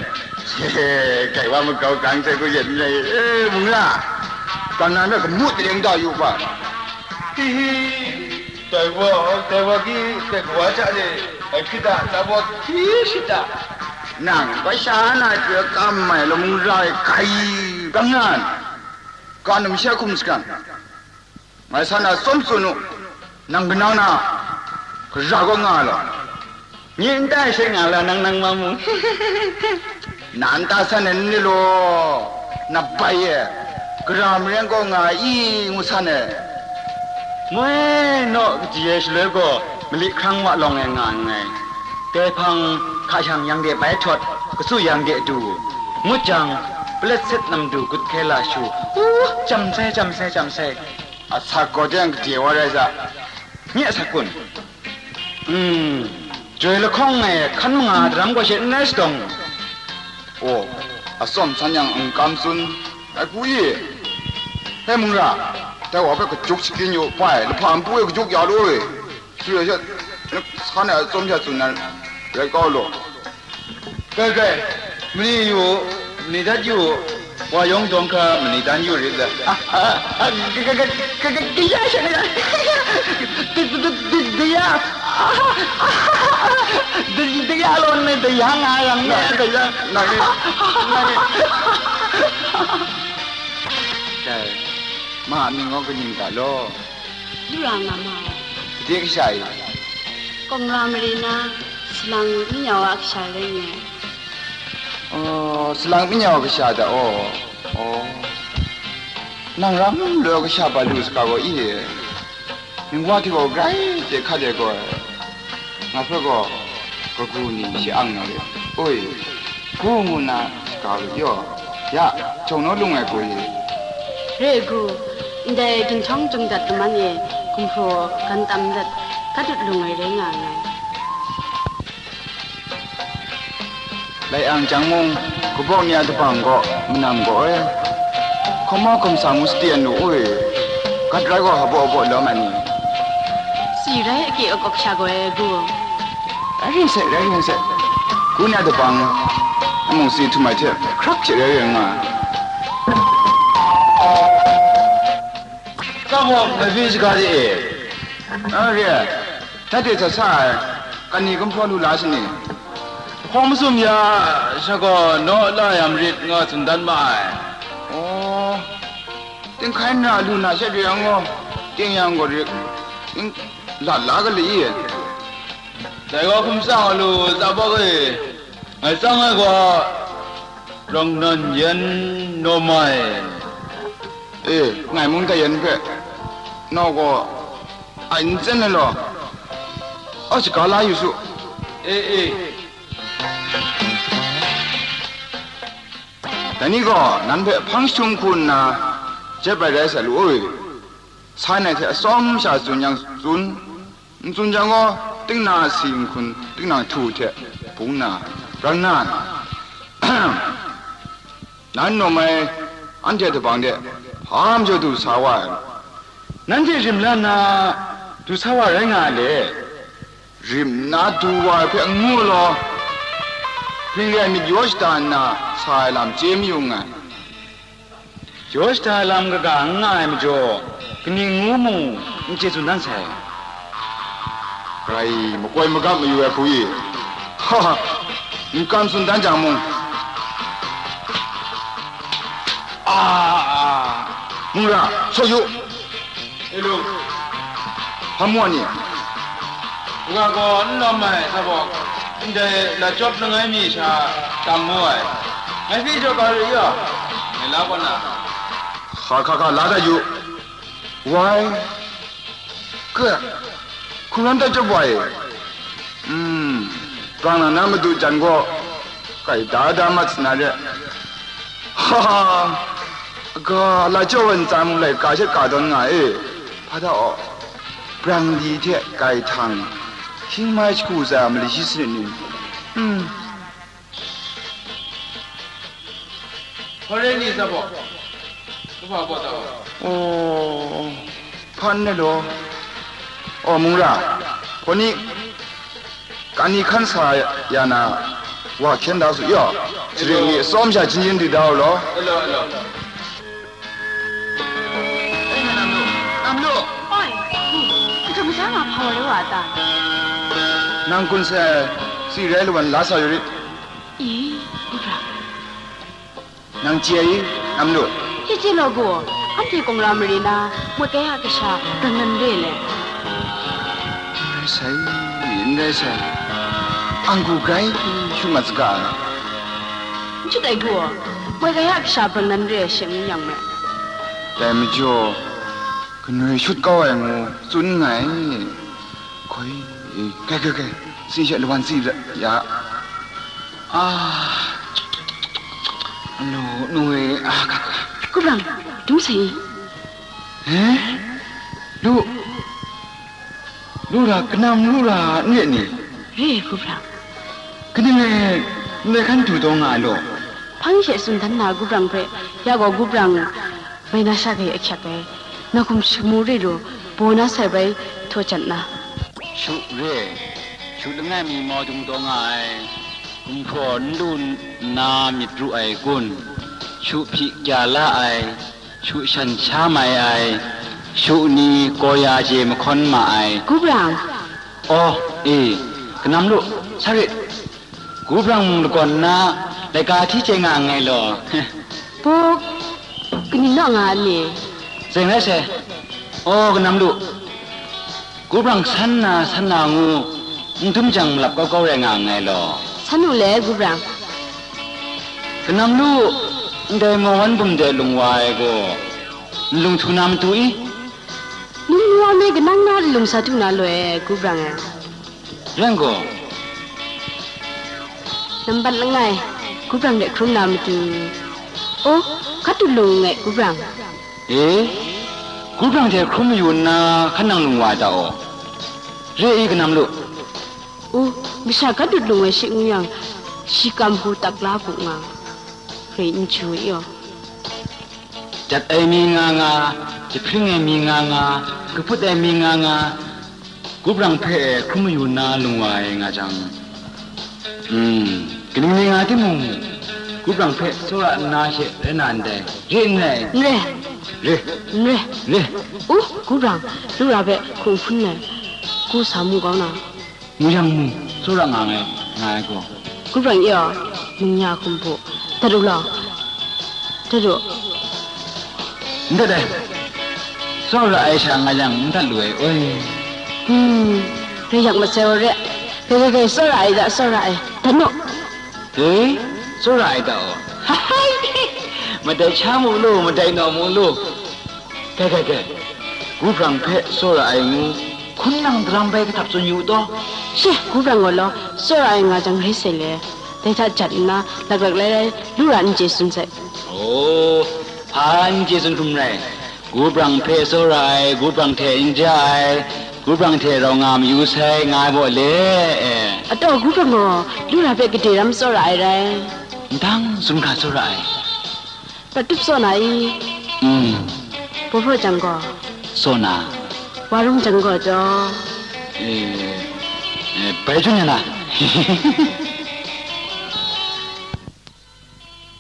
He, he, kai wa makau gang sai hku yen n rai, e, mung la. Kang na hpe kamu teleng da yu hpa. Hihi. Dai wa, dai wa ki, dai kawa hta e, ai hkrit a, tsawra hti shit a. Nang, bai sha na hte kam ai lamu ra ai hkai, kang nan, ka num sha hkum shagan. Ngai sa na tsawm tsun u, nang kanau na, gara kaw nga law. Nye n tai she nga la, nang nang ma mu. Nan ta san ai ni law, na bai e, gara maren kaw nga ai i ngu san ai. Moi naw kaji ai shaloi gaw, mali hkrang wa lawng e nga nngai. Dai hpang hka shang yang de bai htawt, katsu yang de du, ngut jang, palet set nam du gut hkai la shu, u, jam sai, jam sai, jam sai. Asak gaw jang kaje wa rai sa, nye asak kun. Hmm, joi lahkawng e hkan manga daram gaw she n rai sadawng. Oh, atsawm san yang n kam tsun, ai hku i? He mung ra, dai wa hpe kajuk shakin yu, bai, lahpa npu e kajuk ya lu e. Sui ya sha, san e atsawm sha tsun na rai kau law. Kai, kai, mani yu, mani dat yu, wa yawng dawng hkra mani dan yu rit let. Ah, ah, ah, ka, ka, ka, ka, ka, ka ya sha, ka ya. Da, da, da, da, da ya. Da, da ya law, na da ya nga yang na, da ya. Nang ni, nang ni. Dai, ma a mying gaw kaning ta law? Lu ra nga ma ai. Gade kasha i? Kawng ra mare na, salang manyau a kasha rai nga ai. Oh, salang manyau a kasha da, oh. Oh. Nang ram law kasha bat lu saga gaw i? Ningwa hte gaw grai hte hkat ai gaw, nga hpe gaw kagu ni shi ang na re, oi, gu ngu nna shaga lut yaw, ya, jawng naw lung ai gaw ye. Re gu, ndai ginhtawng jung dat laman e gumhpraw gan tam dat, gat dut lung ai rai nga nngai. Lai ang jang mung, kabawk ni a dabang gaw, manam gaw e, hkawm mau hkawm sa ngu sadi an lu u e, gat rai gaw, habaw habaw lawm ai ni. Si rai, ake akawk sha gaw e, gu. Rai ring sai, rai ring sai. Gu ni a dabang, amung si htum ai hte, hkrak hte rai ring nga ai. Tsawm gaw, ngai hpe shaga de e. A re ai, tat de tat sa ai, kan ni gumhpraw lu la shi ni? Hkawng masum ya, sha gaw naw la ya marit nga tsun dan ma ai. Aw, ting hkai nra lu na sha re yang gaw, ting yang gaw rit, ting lat la ga le i? Dai gaw hkum tsang a lu, tsabawk e, ngai tsang ai gaw, Rang nan yan naw mai. E, ngai mung dai yan hpe, nau gaw, ai n tsen ai law, a shaga la yu su. E, e. Dai ni gaw, nan hpe hpang jahtum hku nna, jep ai rai sa lu u. Sai nai hte atsawm sha tsun yang tsun, n tsun jang gaw, tikna si nhkun, tikna htu hte bung na, ran na, nan nawm ai anhte dabang de hpa majaw du sa wa ai? Nanhte rim la nna du sa wa rai nga a le? Rim nna du wa ai hpe n ngu law, hpring re ai myit yaw shada nna sa ai lam chye mayu nngai. Yaw shada lam kaga n nga ai majaw, kaning ngu mung n chye tsun dan sai. Grai makoi magam mayu ai hku i, ha ha, n kam tsun dan jang mung, a, a, mung ra, saw yu. E lu. Hpa mu a ni? Nga gaw n lawm ai, sa baw, ndai lachyawp langai mi sha tam mu ai. Ngai hpe jaw ga ru ya, ngai la kaw na. Hka hka hka, la da yu. Wai, ke, hkungran da chyawp wa e. Hmm, gang na na madu jan gaw, kai da da mat sa na re. Ha ha, ga, lachyawp ai ntsa mung laika sha ka dawn nga e. Hpa da aw, brang li hte gaihthang, hkying mai shagu tsa mali shi sanit ni? Hmm. Hpa rai ni, sa baw? Kaba baw ta wa? Oh, hpan ne law? Oh, mung ra, hpaw ni, kani hkan sa ya na, wa hkyen da su yaw, saring ni atsawm sha hpyin hpyin di da u law. Alo, alo. Nam lu, nam lu. Oi, kaja maja nga hpa wa rai wa a ta? Nang kun sai ai, si rai lawan la sa yu rit. I, u ra. Nang chye ai i, nam lu? Chye chye law gaw, anhte kawng ra mare na, mawt kai a kasha, rang nan re le. N rai sai, n rai sai. Anggu grai shu mat saga ai. N shut ai gaw, moi ga ya kasha brang nan re ai she ngu yang me. Dai majaw, kanoi shut kau ai ngu tsun nngai. Hkoi, kai, kai, kai, si she lawan si ya. Ah, anu, nu e, ah, ka, ka. Kubrang, dung sai. Eh? Lu, lu ra, kanam lu ra, n re ni? Re, Kubrang. Kaning e, ndai hkan du taw nga law. Hpang she tsun dan na Kubrang hpe, ya gaw Kubrang bai na sha hkai ahkyak ai, na hkum shamu re lu, baw na sai bai htaw jan na. Shu re, shu langai mi mau dung taw nga ai, gumhpraw n lu nna myit ru ai kun, shu hpyi kya la ai, shu shan sha mai ai, shu ni kaw ya je mahkawn ma ai. Kubrang. Aw, e, kanam lu, sa rit. Kubrang mung lagawn nna, laika hti chye nga nngai law. Buk, kaning naw nga a ni? Tseng rai sai. Aw, kanam lu. Kubrang san na, san na ngu, n dum jang malap kau kau rai nga nngai law. San u le, Kubrang. Kanam lu, ndai mawan bum de lung wa ai gaw, nlung htu na matu i? Num nu wa me kanang na lung sa du na loi, Kubrang e. Ren gaw. Nambat langai, Kubrang de hkrum na matu. Oh, kat du lung ngai, Kubrang. E, Kubrang hte hkrum mayu nna hkan nang lung wa ai ta aw? Re i kanam lu? U, masha kat du lung ai shi ngu yang, shi kam hku tak la bu nga, rai n chyu i aw. Jat ai mi nga nga, jahpring ai mi nga nga, kaput ai mi nga nga, Kubrang hpe hkrum mayu nna lung wa ai nga jang, hmm, kaning mi nga timung, Kubrang hpe tsawra nna she rai na ndai, re n rai? N re. Re. N re. Re. U, Kubrang, lu ra hpe hkung hpun ai, ku sa mu kau na. Ngu yang mu, tsawra nga ai, nga ai gaw. Kubrang e aw, ningya hkum hpu, dat u law, dat u. N dat ai, tsawra ai sha nga yang n dat lu ai, oi. Hmm, re yak masai wa re, gai, gai, gai, tsawra ai da, tsawra ai, dat nu. E, tsawra ai da aw. Madai sha mu lu, madai naw mu lu. Gai, gai, gai, Kubrang hpe tsawra ai ngu, hkun nang daram bai kahtap tsun yu u taw? She, Kubrang gaw law, tsawra ai nga jang rai sai le. Dai hta jat nna, laklak lai lai, lu ra n chye tsun sai. Oh, hpa n chye tsun hkrum rai. Kubrang hpe tsawra ai, Kubrang hte n ja ai, Kubrang hte rau nga mayu sai, nga ai baw le, e. Ataw Kubrang gaw, lu ra hpe gade ram tsawra ai rai. Ndang tsun hkra tsawra ai. Prat tup saw na i? Mm. Baw hpraw jang gaw? Saw na. Wa rung jang gaw jaw? E, e, bai jun ya na.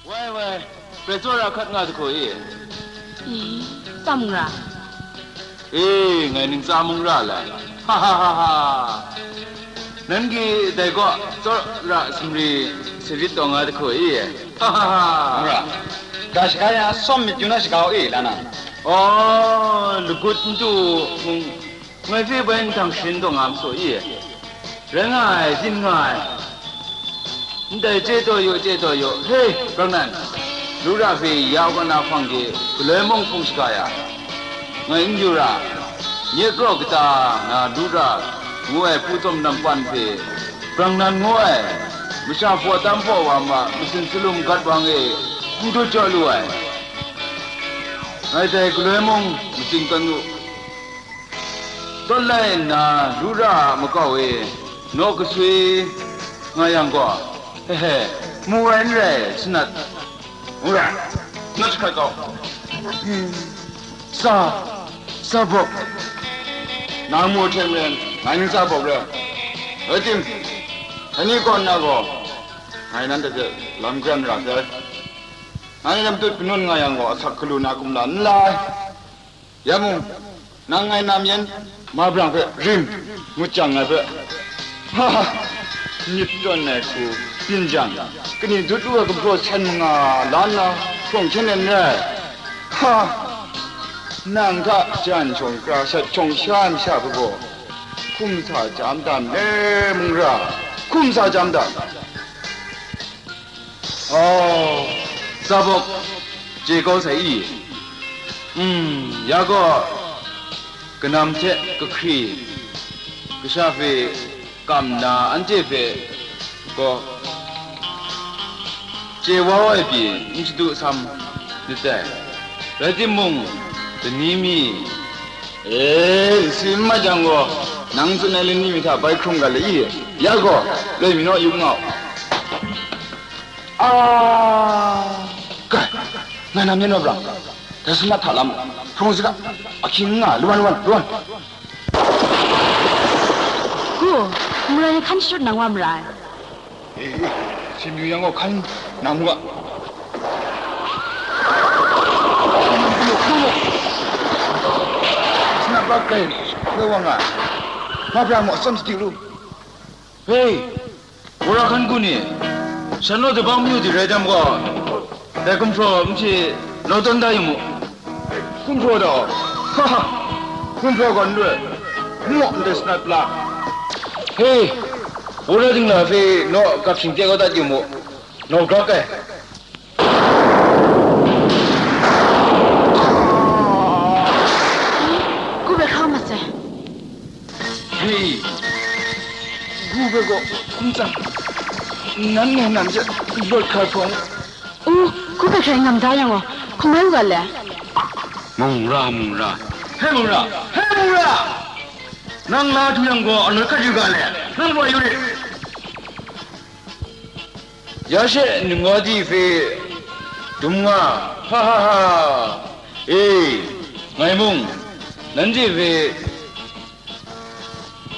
Wai, wai, prai tsawra hkat nga jahku i? I, tsam ra. E, ngai ntsa mung ra lai. Ha, ha, ha, ha. Nanki dai gaw tsawra sumri sarit taw nga jahku i? Ha, ha, ha. Mung ra, ga shaga ya, tsawm myit yu na shaga u e, la na. Aw, lagut n tu mung, ngai hpe bai nhtang sharin taw nga ma saw i? Rai nga ai, byin nga ai. Ndai chye taw yu, chye taw yu. He, Brangnan, Lura hpe ya kaw na hpang de galoi mung hpung shaga ya, ngai n yu ra, nye kraw kata na Lura ngu ai hpu tsawm nampan hpe Brangnan ngu ai masha hpaw tam hpaw wa ma, masin salum gat wang e n dut jaw lu ai. Ngai dai galoi mung matsing tawn u. Tawn lai nna, Lura a makau e naw kaswi nga yang gaw, he he, mu ai n rai, sanat. Ngu ra, na jahkrat kau. Sa, sa bawk. Nang mu hte maren, ngai ning sa bawk rai. Rai tim, dai ni kaw nna gaw, ngai nanhte hte lam karen ra sai. Ngai lam tut kanun nga yang gaw, asak galu na kumla n la ai. Ya mung, nang ngai nam yen, ma brang hpe rim, ngut jang ngai hpe, ha ha, myit tawn ai hku byin jang, kani dut lu ai gumhpraw sen manga la nna hkawng hten nen rai. Ha! Nang hta jan shawng kra shat shawng sha ai masha hpe gaw, hkum sa chyam dan le, mung ra, hkum sa chyam dan. Oh, tsabawk chye kau sai i? Mm, ya gaw, kanam hte kahkri, kasha hpe kam nna anhte hpe gaw chye wa ai pyi n shadu sam myit dai. Rai timung, lani mi, e, nsi n mat yang gaw, nang tsun ai lani mi hta bai hkrung ga le i? Ya gaw, loi mi naw, yu nga u. A, kai, ngai nam yan wa brang, dai sumlat hta lam hkrung saga, ahkying nga, lu wan, lu wan, lu wan. Gu, mara ni hkan shadut nang wa mara ai. E, e, sim yu yang gaw hkan nang mu ga. Sumlat bak kai, kai wa nga, ma bra maw, tsawm sadi lu. Hei, Wora hkan ku ni, shan law dabang mayu di rai jang gaw, dai gumhpraw n hte law tawn da yu mu. Gumhpraw daw, ha ha, gumhpraw gaw n lu ai, n maw ndai sanat pla. Hei, wora dingla hpe naw gap shingtya kau dat yu mu, naw grak ai. Gu bai hkra mat sai. Hei, gu bai gaw hkum tsang, nan ngai nam hte lawt hkra hprawng. U, gu bai hkrai ngam da yang gaw, hkum rai u ga le. Mung ra, mung ra. Hei, mung ra, hei, mung ra! Nang la du yang gaw, alawt hkat yu ga le. Nang lawt yu rit. Ya she ningwa di hpe dum nga, ha ha ha! E, ngai mung nanhte hpe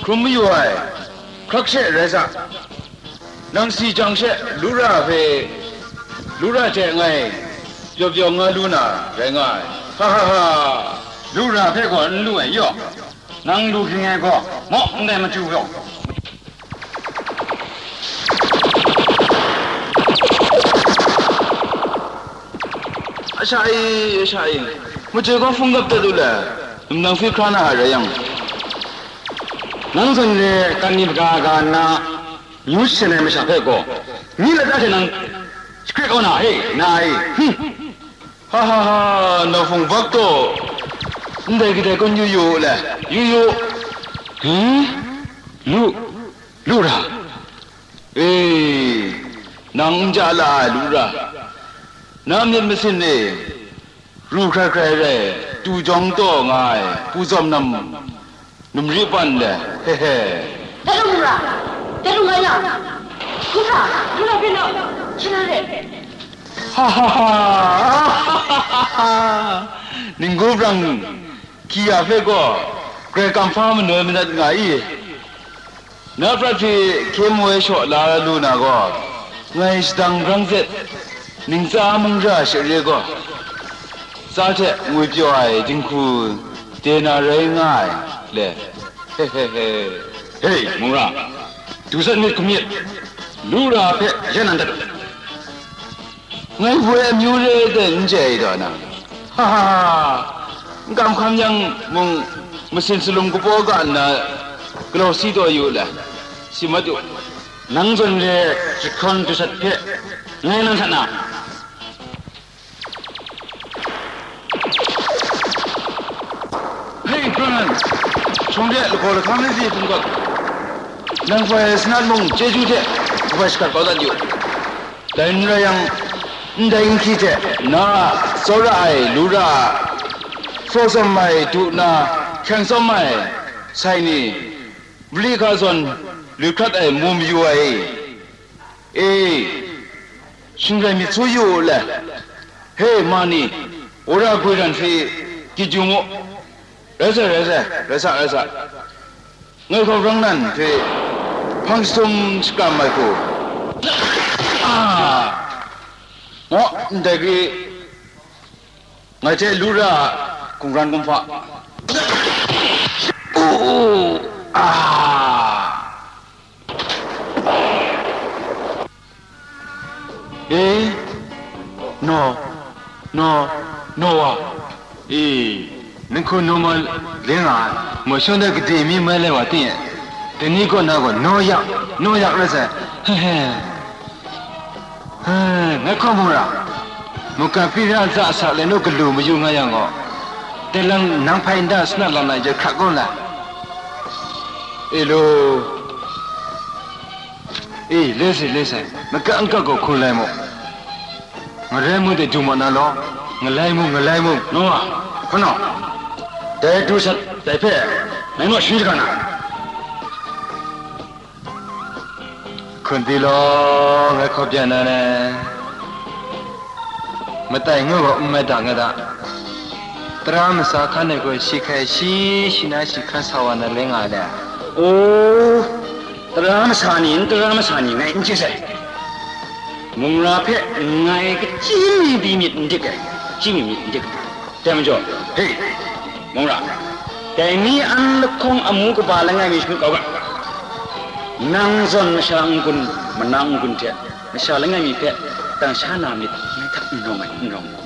hkrum mayu ai, hkrak she rai sa. Nang si jang she lu ra hpe, lu ra hte ngai pyaw pyaw nga lu na rai nga ai, ha ha ha! Lu ra hpe gaw n lu ai yaw, nang lu ging ai gaw, maw ndai machyu gaw. Asha e, asha e, majoi gaw hpung gap dat u le, nang hpe hkra na a rai yang, nang zawn re kan ni maga ga nna, myu shasen ai masha hpe gaw, myi lata hte nang shakre kau na, he, na e, hum. Ha ha ha, nau hpung bak taw, ndai kadai kun yu yu le, yu yu. Hum? Lu, lu ra. E, nang n ja la ai lu ra. Na myit masin e, ru hkrai hkrai rai, tu jawng taw nga ai, pu zawm nam, Numri pan le, he he. Dai lung ra, dai lung nga ya. Hkrum ra, hkrum ra, byin law, hkyen na re. Ha ha ha! Ninggu brang hkyi ya hpe gaw, grai kamhpa manoi manat nga i? Na prat hpe hkye moi shaw la lu na gaw, ngai shadang brang zet, ningtsa mung ra share gaw, tsa hte ngwipyaw ai dinghku de na rai nga ai le. He he he. Hei, mung ra, du sat myit hkum myit, lu ra hpe yan nan dat u. Ngai hpoi amyu re ai n chye ai taw nang? Ha ha ha! N kam hkam yang mung, masin salum kapaw ga nna, galaw si taw yu le, si mat u. Nang zawn re jahkawng du sat hpe ngai nang hta na. Hei, Ronan! Shawng de lahkaw lahkang ai pyi hpung gap, nang hpoi sanat mung chyeju hte kabai shagat kau dat yu. Dai n rai yang, ndai nhki hte na a tsawra ai lu ra, hpraw tsawm ai du na hkyang tsawm ai sai ni, mali hka zawn lu hkrat ai mu mayu ai e, shingrai myit su yu u le. He, ma ni, wora goi ran hpe gyit yu mu. Rai sai, rai sai, rai sa, rai sa. Ngai hkawk rang nan hpe hpang jahtum shakram ai hku, a, maw, ndai hkri, ngai hte lu ra, hkungran kumhpa. U, u, a. E, no, no, no wa. E, nang hku no ma le nga ai, maw shawng de gade mi mai lai wa ting e. Dai ni kaw na gaw no yak, no yak rai sai. He he. Ngai hkaw mung ra, mungkan pyi ra ntsa a sa le nu galu mayu nga yang gaw, dai lang nang hpai nta sanat lam na jahkrat gaw la. E lu, e, le sai, le sai, maga n ga gaw hku lai mu. Ngarai mu de du ma na law, ngalai mu, ngalai mu. Noa, hkuna, dai du sat dai hpe, ngai naw sharin shaga na. Hkun di law, ngai hkaw byan na ne. Matai ngu gaw n mai da nga da. Tara masa hkan ai gaw shi hkai shi, shi na shi hkan sa wa na le nga le. O, tara masa ni, n tara masa ni, ngai n chye sai. Mung ra hpe ngai kachyi mi pyi myit n dik ai, kachyi mi myit n dik ai. Dai majaw, he, mung ra, dai ni an lahkawng amu kaba langai mi shangut kau ga. Nang zawn masha n-gun, manang n-gun hte masha langai mi hpe tang sha na myit ngai hta n rawng ai, n rawng ai.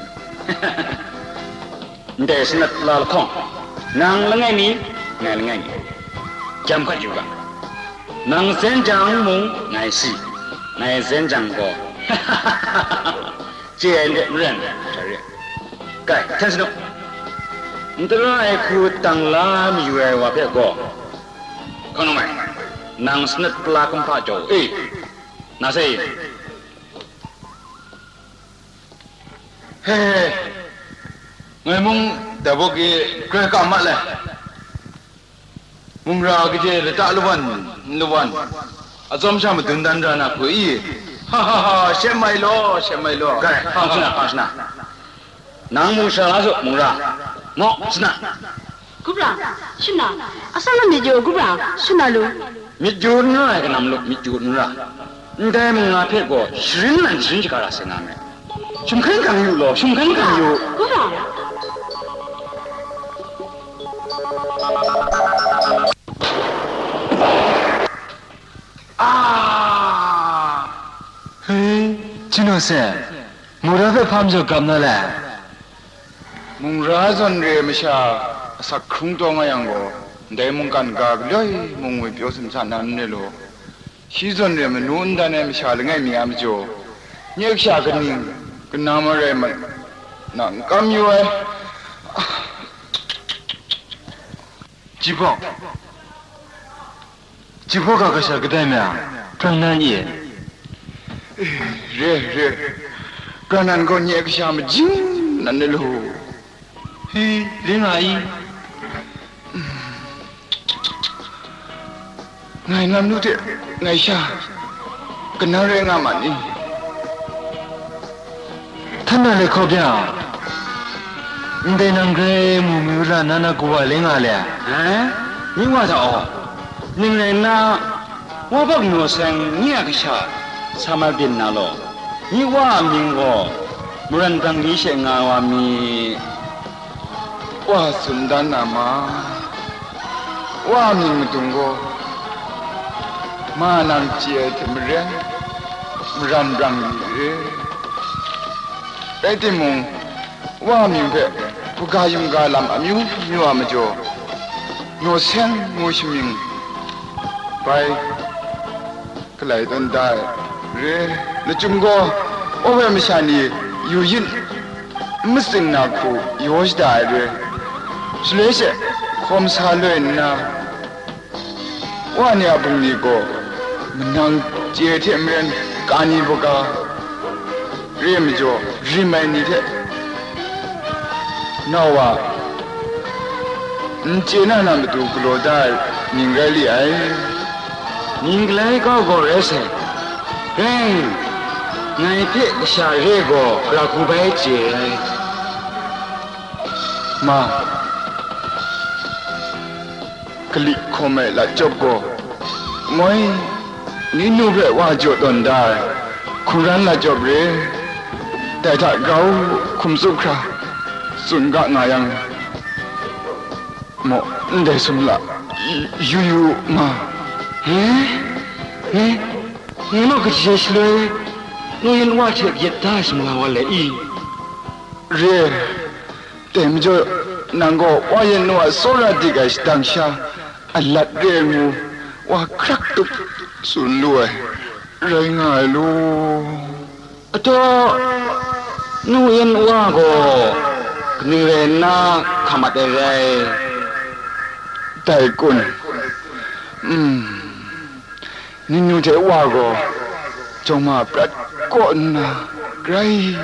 Ndai sanat la lahkawng, nang langai mi, ngai langai mi, jam hkat yu ga. Nang zen jang mung ngai si, ngai zen jang gaw, chye ai nde maren, hta re. Kai, hten sa nu. N tara ai hku tang la mayu ai wa hpe gaw, hkanu mai, nang sanat pala kumhpa jaw u e, na sai. He, he, ngai mung dai bawk e grai kam ma le. Mung ra kaje lata lawan, n lawan, atsawm sha madun dan ra na hku i? Ha, ha, ha, shem mai law, shem mai law. Kai, hpang shana, hpang shana. Nang mung shara la su, mung ra. Maw, shana. Gupra, shana, atsawm myit yu, gupra, shana lu. Myit yu n ra ai kanam lu, myit yu n ra. Ndai mung ra hpe gaw sharin nan sharin shaga ra sai nga me. Shum hkan hkang yu law, shum hkan hkang yu. Gupra. Ah! He, Jinu se, mung ra hpe hpa majaw gap na le? Mung ra zawn re ai masha asak hkrung taw nga yang gaw, ndai mungkan ga galoi mung ngwi pyaw simsa na n rai law, shi zawn re ai manu n dan ai masha langai mi a majaw, nye kasha kaning, kanang marai ma, na n kam yu ai. Jibawk, Jibawk a kasha kadai mya, Brahnan e? Eh, re, re. Brahnan gaw nye kasha majing nan ni lu. Hi, ring nga i? Ngai nam lu hte ngai sha kanang rai nga ma ni? Htan na le hkaw bya, ndai nang grai mu mi u la, na na kawa le nga le. Ai, myi wa hta aw, ning rai nna, wa bak naw seng nye a kasha sa mal byin na law, myi wa a mying gaw maran brang li she nga wa mi? Wa tsun dan na ma, wa mying madung gaw, ma nang chye ai hte maren, maran brang li re. Rai timung, wa mying hpe hpaga yumga lam amyu myu a majaw, naw seng ngu shamying bai. Galai tawn da ai re, lachyum gaw, aw ai masha ni yu yin n matsing na hku yaw shada ai re, shaloi she hkawm sa loi nna, wa ni a bungli gaw manang chye hte maren kani baga, re ai majaw, rim ai ni hte nau wa n chye na na matu galaw da ai mying rai li ai. Mying galai kau gaw rai sai. Rai, ngai hpe kasha re gaw, gara hku bai chye ai. Ma, Kali hkawm ai lat chyawp gaw, moi, ninu hpe wa jaw tawn da ai hkungran lat chyawp re, dai hta grau hkum tsup hkra tsun ga nga yang, maw, ndai sum la yu yu ma. He? He? Ngai naw kaji shaloi, nu yin wa hte yet da ai sumla wa le i? Re, Dai majaw, nang gaw wa yan nu a tsawra dik ai shadang sha a lat re ai ngu, wa hkrak tup tsun lu ai, rai nga ai law. Ataw, nu yan wa gaw kaning rai nna hka mat ai rai? Dai kun? Mm. Ningnu hte wa gaw jawng ma prat kaw nna grai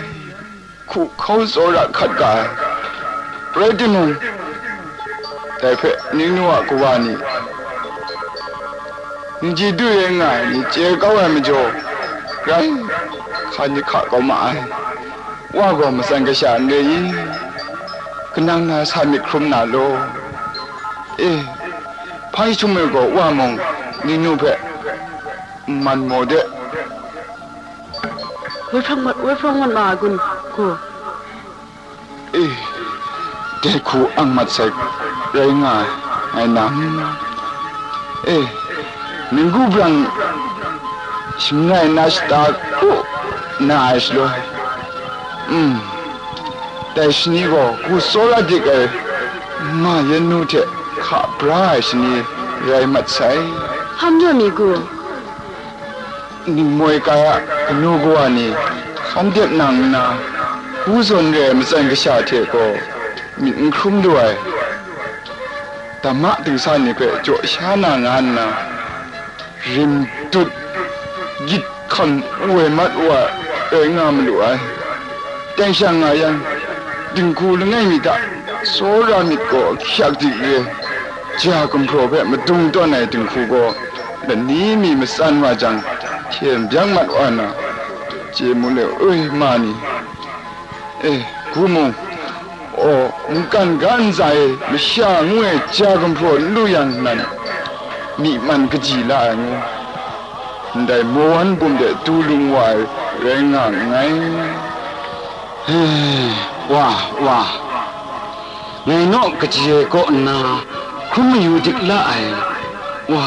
hku hkau tsawra hkat ga ai. Rai timung, dai hpe ningnu a kawa ni, ningji dui rai nga ai ni chye kau ai majaw, grai hkan ni hka kau ma ai. Wa gaw matsan kasha n re i? Kanang na sa myit hkrum na law? E, hpai htum e gaw wa mung ningnu hpe n man maw de? Woi hprawng mat, woi hprawng mat ma a kun, ku? E, dai hku ang mat sai rai nga ai, ngai nam? E, ninggu brang shangai na shata kru na ai shaloi, mm, dai shani gaw hku tsawra dik ai ma yan nu hte hka bra ai shani rai mat sai. Hkam jaw mi ku? Ningmoi kai a kanu kawa ni hkan dep nang nna, hku zawn re ai matsan kasha hte gaw myit n hkrum lu ai, damma dingsa ni hpe jaw sha na nga nna, rim dut gyit hkam woi mat wa rai nga malu ai. Teng shang nga yang, dinghku langai mi hta tsawra myit gaw ahkyak dik re, ja gumhpraw hpe madung tawn ai dinghku gaw lani mi matsan wa jang, hten byak mat wa na, chye mu le, oi, ma ni. E, hku mung, aw, mungkan ga ntsa e masha ngu ai ja gumhpraw n lu yang nan, myi man kaji la ai ngu, ndai mawan bum de du lung wa ai rai nga nngai. He, wa, wa, ngai naw kaji e kaw nna hkrum mayu dik la ai, wa,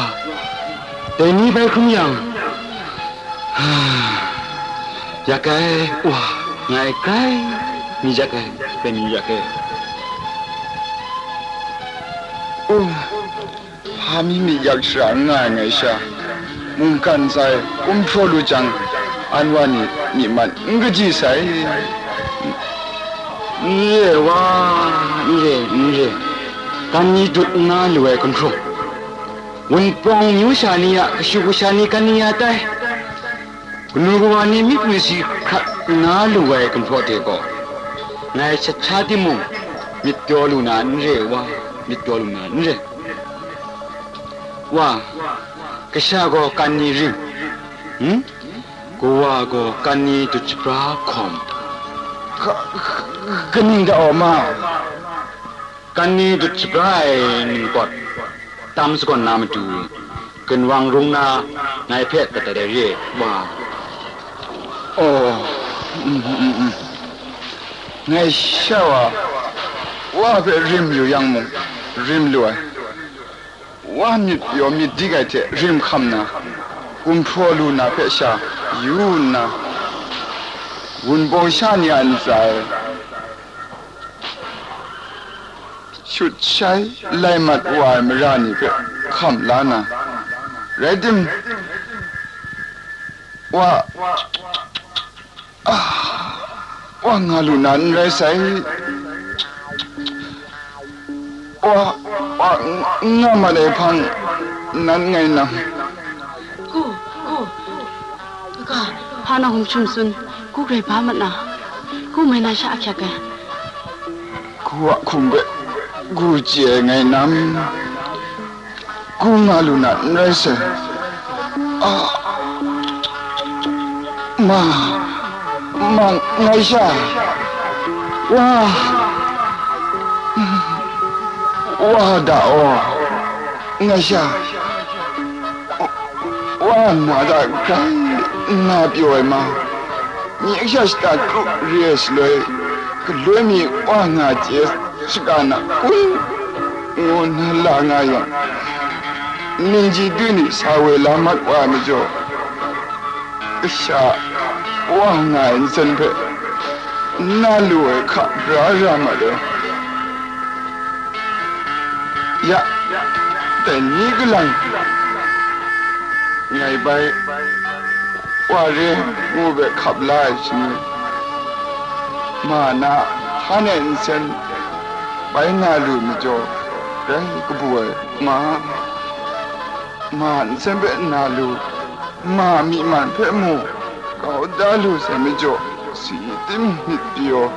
dai ni bai hkrum yang, yak ai, wa, ngai grai mi yak ai, grai mi yak ai. Hpa mi myit yak shara n nga ai ngai sha, mungkan ntsa e gumhpraw lu jang, an wa ni myi man n kaji sai. N re wa, n re, n re. Gan ni dut nna lu ai gumhpraw, wunpawng myu sha ni a kashu kasha ni gan ni ya tai? Kanu kawa ni myit masi hkrat nna lu ai gumhpraw hte gaw, ngai shat sha timung, myit pyaw lu na n re, wa, myit pyaw lu na n re. Wa, kasha gaw kan ni rim, hmm? Kawa gaw kan ni dut shabra hkawm. Ka-, kaning da aw ma? Kan ni dut shabra ai ningpawt tam sagawn na matu, ginwang rung na ngai hpe tat dat ai re, wa. Oh, mm, mm, mm. Ngai sha wa, wa hpe rim yu yang mung, rim lu ai. Wa myit pyaw myit dik ai hte rim hkam na, gumhpraw lu na hpe sha yu nna, wunpawng sha ni a ntsa e shut shai lai mat wa ai mara ni hpe hkam la na, rai tim, wa, ah, wa nga lu na n rai sai, wa, wa n-, n nga mat ai hpang nan ngai nang. Ku, ku, kaka, hpa na hkum shum tsun, ku grai ba mat na, ku mai na sha ahkyak ai. Ku a hkum hpe, ku chye ai ngai nam? Ku nga lu na n rai sai. Ah, ma, ma, ngai sha, wa, wa da aw, ngai sha, wa na da grai n nga pyaw ai ma, myi kasha shata kru re ai shaloi, galoi mi wa nga chye shaga na kun, ngu nna la nga yang, ningji dwi ni sa woi la mat wa ai majaw, kasha wa nga ai nsen hpe n na lu ai hka bra ra mat ai. Ya, dai ni kalang ngai bai Wa re ngu hpe hkap la ai shani, ma na htan e nsen bai na lu majaw, grai kabu ai ma, ma nsen hpe na lu, ma myi man hpe mu kau da lu sai majaw, si tim myit pyi yaw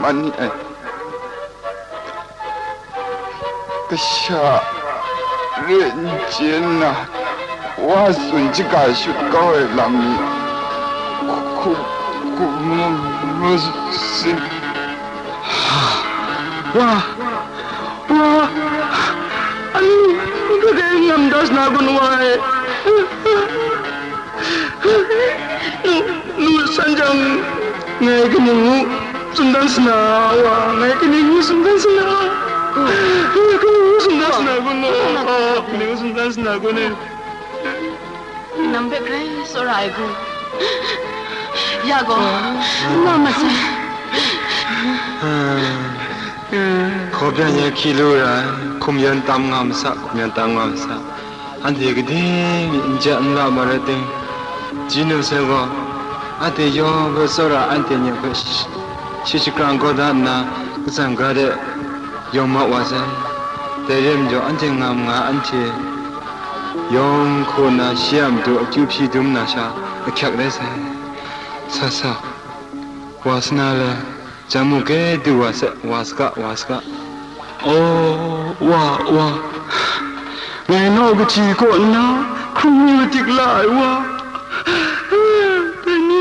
man ni ai. Kasha re n chye nna, wa tsun shaga shut kau ai lam ni, hku, hku, hku, mu, mu, sin. Wa, wa, ani, n ka dai ngam da sna kun wa e. Nu, nu san jang, ngai kaning ngu tsun dan sna wa, ngai kaning ngu tsun dan sna, ngai kaning ngu tsun dan sna kun, ngai kaning ngu tsun dan sna kun e. Nang hpe grai tsawra ai gu. Ya gaw, nga masai. Hkawbyan yan hkyi lu ra ai, hkum yan tam nga masa, hkum yan tam nga masa. Anhte gade mi n ja n la ma rai tim, ji nu sai gaw, anhte yawng hpe tsawra anhte nyeng hpe shi, shi shakrang kau da nna, katsan ga de yawng ma wa sai. Dai rai majaw, anhte ngam nga anhte yawng hku nna shi a matu akyu hpyi dum na sha ahkyak rai sai. Sa sa, wa sa na le, jan mu kei du wa sai, wa saga, wa saga. O, wa, wa, ngai naw kaji kaw nna hkrung lu dik la ai wa, dai ni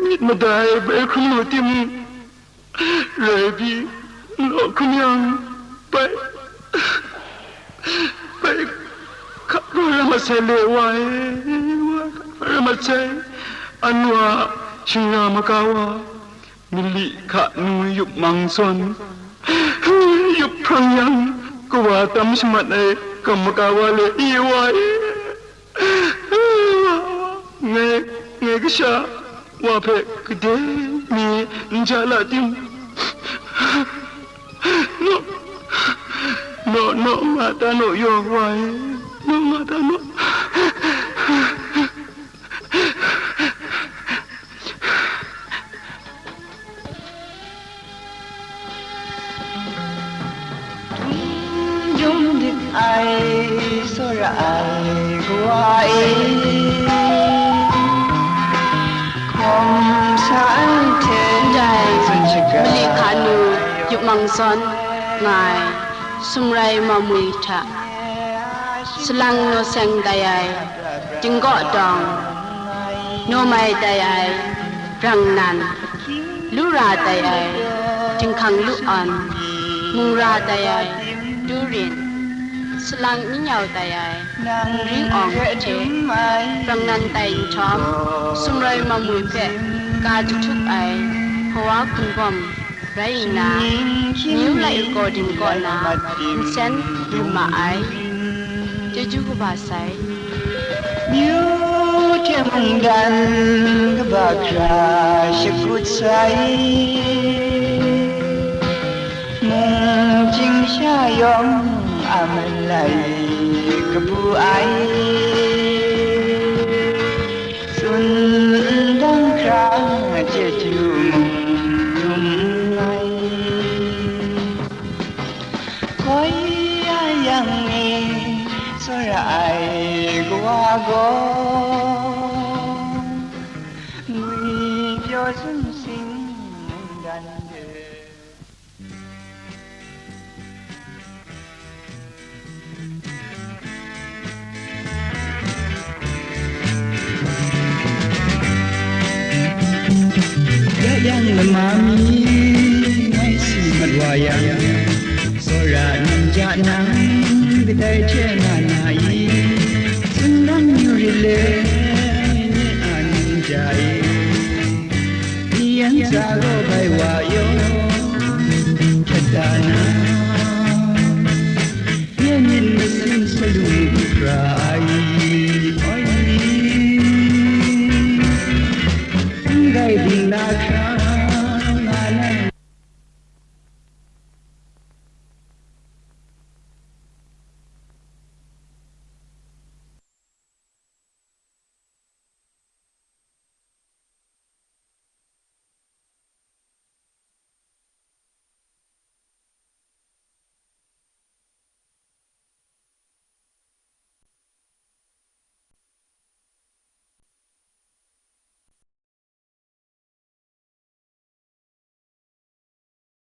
myit mada ai bai hkrung lu tim rai pyi, naw hkrung yang bai, bai hkap kau ra masai le wa e, wa hkap kau ra masai, anu a shingra maka wa. Mali hka nu yup mang zawn, yup hprang yang, kawa tam shamat ai kam maka wa le i wa e. Ngai, ngai kasha wa hpe gade mi n ja la tim, naw, naw, naw nga ta naw yaw wa e, naw nga ta naw. Dum dum dik ai, tsawra ai kawa e, hkawm sa ai hte ndai tsun shaga, mali hka nu yup mang zawn nga ai sumrai mamwi hta, salang naw seng tai ai, Dinggaw dawng, naw mai tai ai, Brang nan, lu ra tai ai, Dinghkang lu awn, mung ra tai ai, Turin, salang n yau tai ai, Nring awng hte, Brang nan tai nhtawm, sumrai mamwi hpe ka jahtup ai, Hpawa hkungwam, rai nna, New Lai Recording kaw na nsen lu ma ai. Chyeju kaba sai. Myu hte mungdan kaba hkra shakut sai, mung ching sha yawng a malai kabu ai. Tsun ndang hkra chyeju mung lum ai. Koi ya yang e, tsawra ai kawa gaw, ngwi pyaw tsun sing mungdan de. Ya yang lama mi ngai si mat wa yang, tsawra nan ja nang kadai hte nga na i? Sindang yu rit le, nye a nang ja i? Ni yan tsa gaw bai wa yaw hkrat da na, nye myit masin salum hkra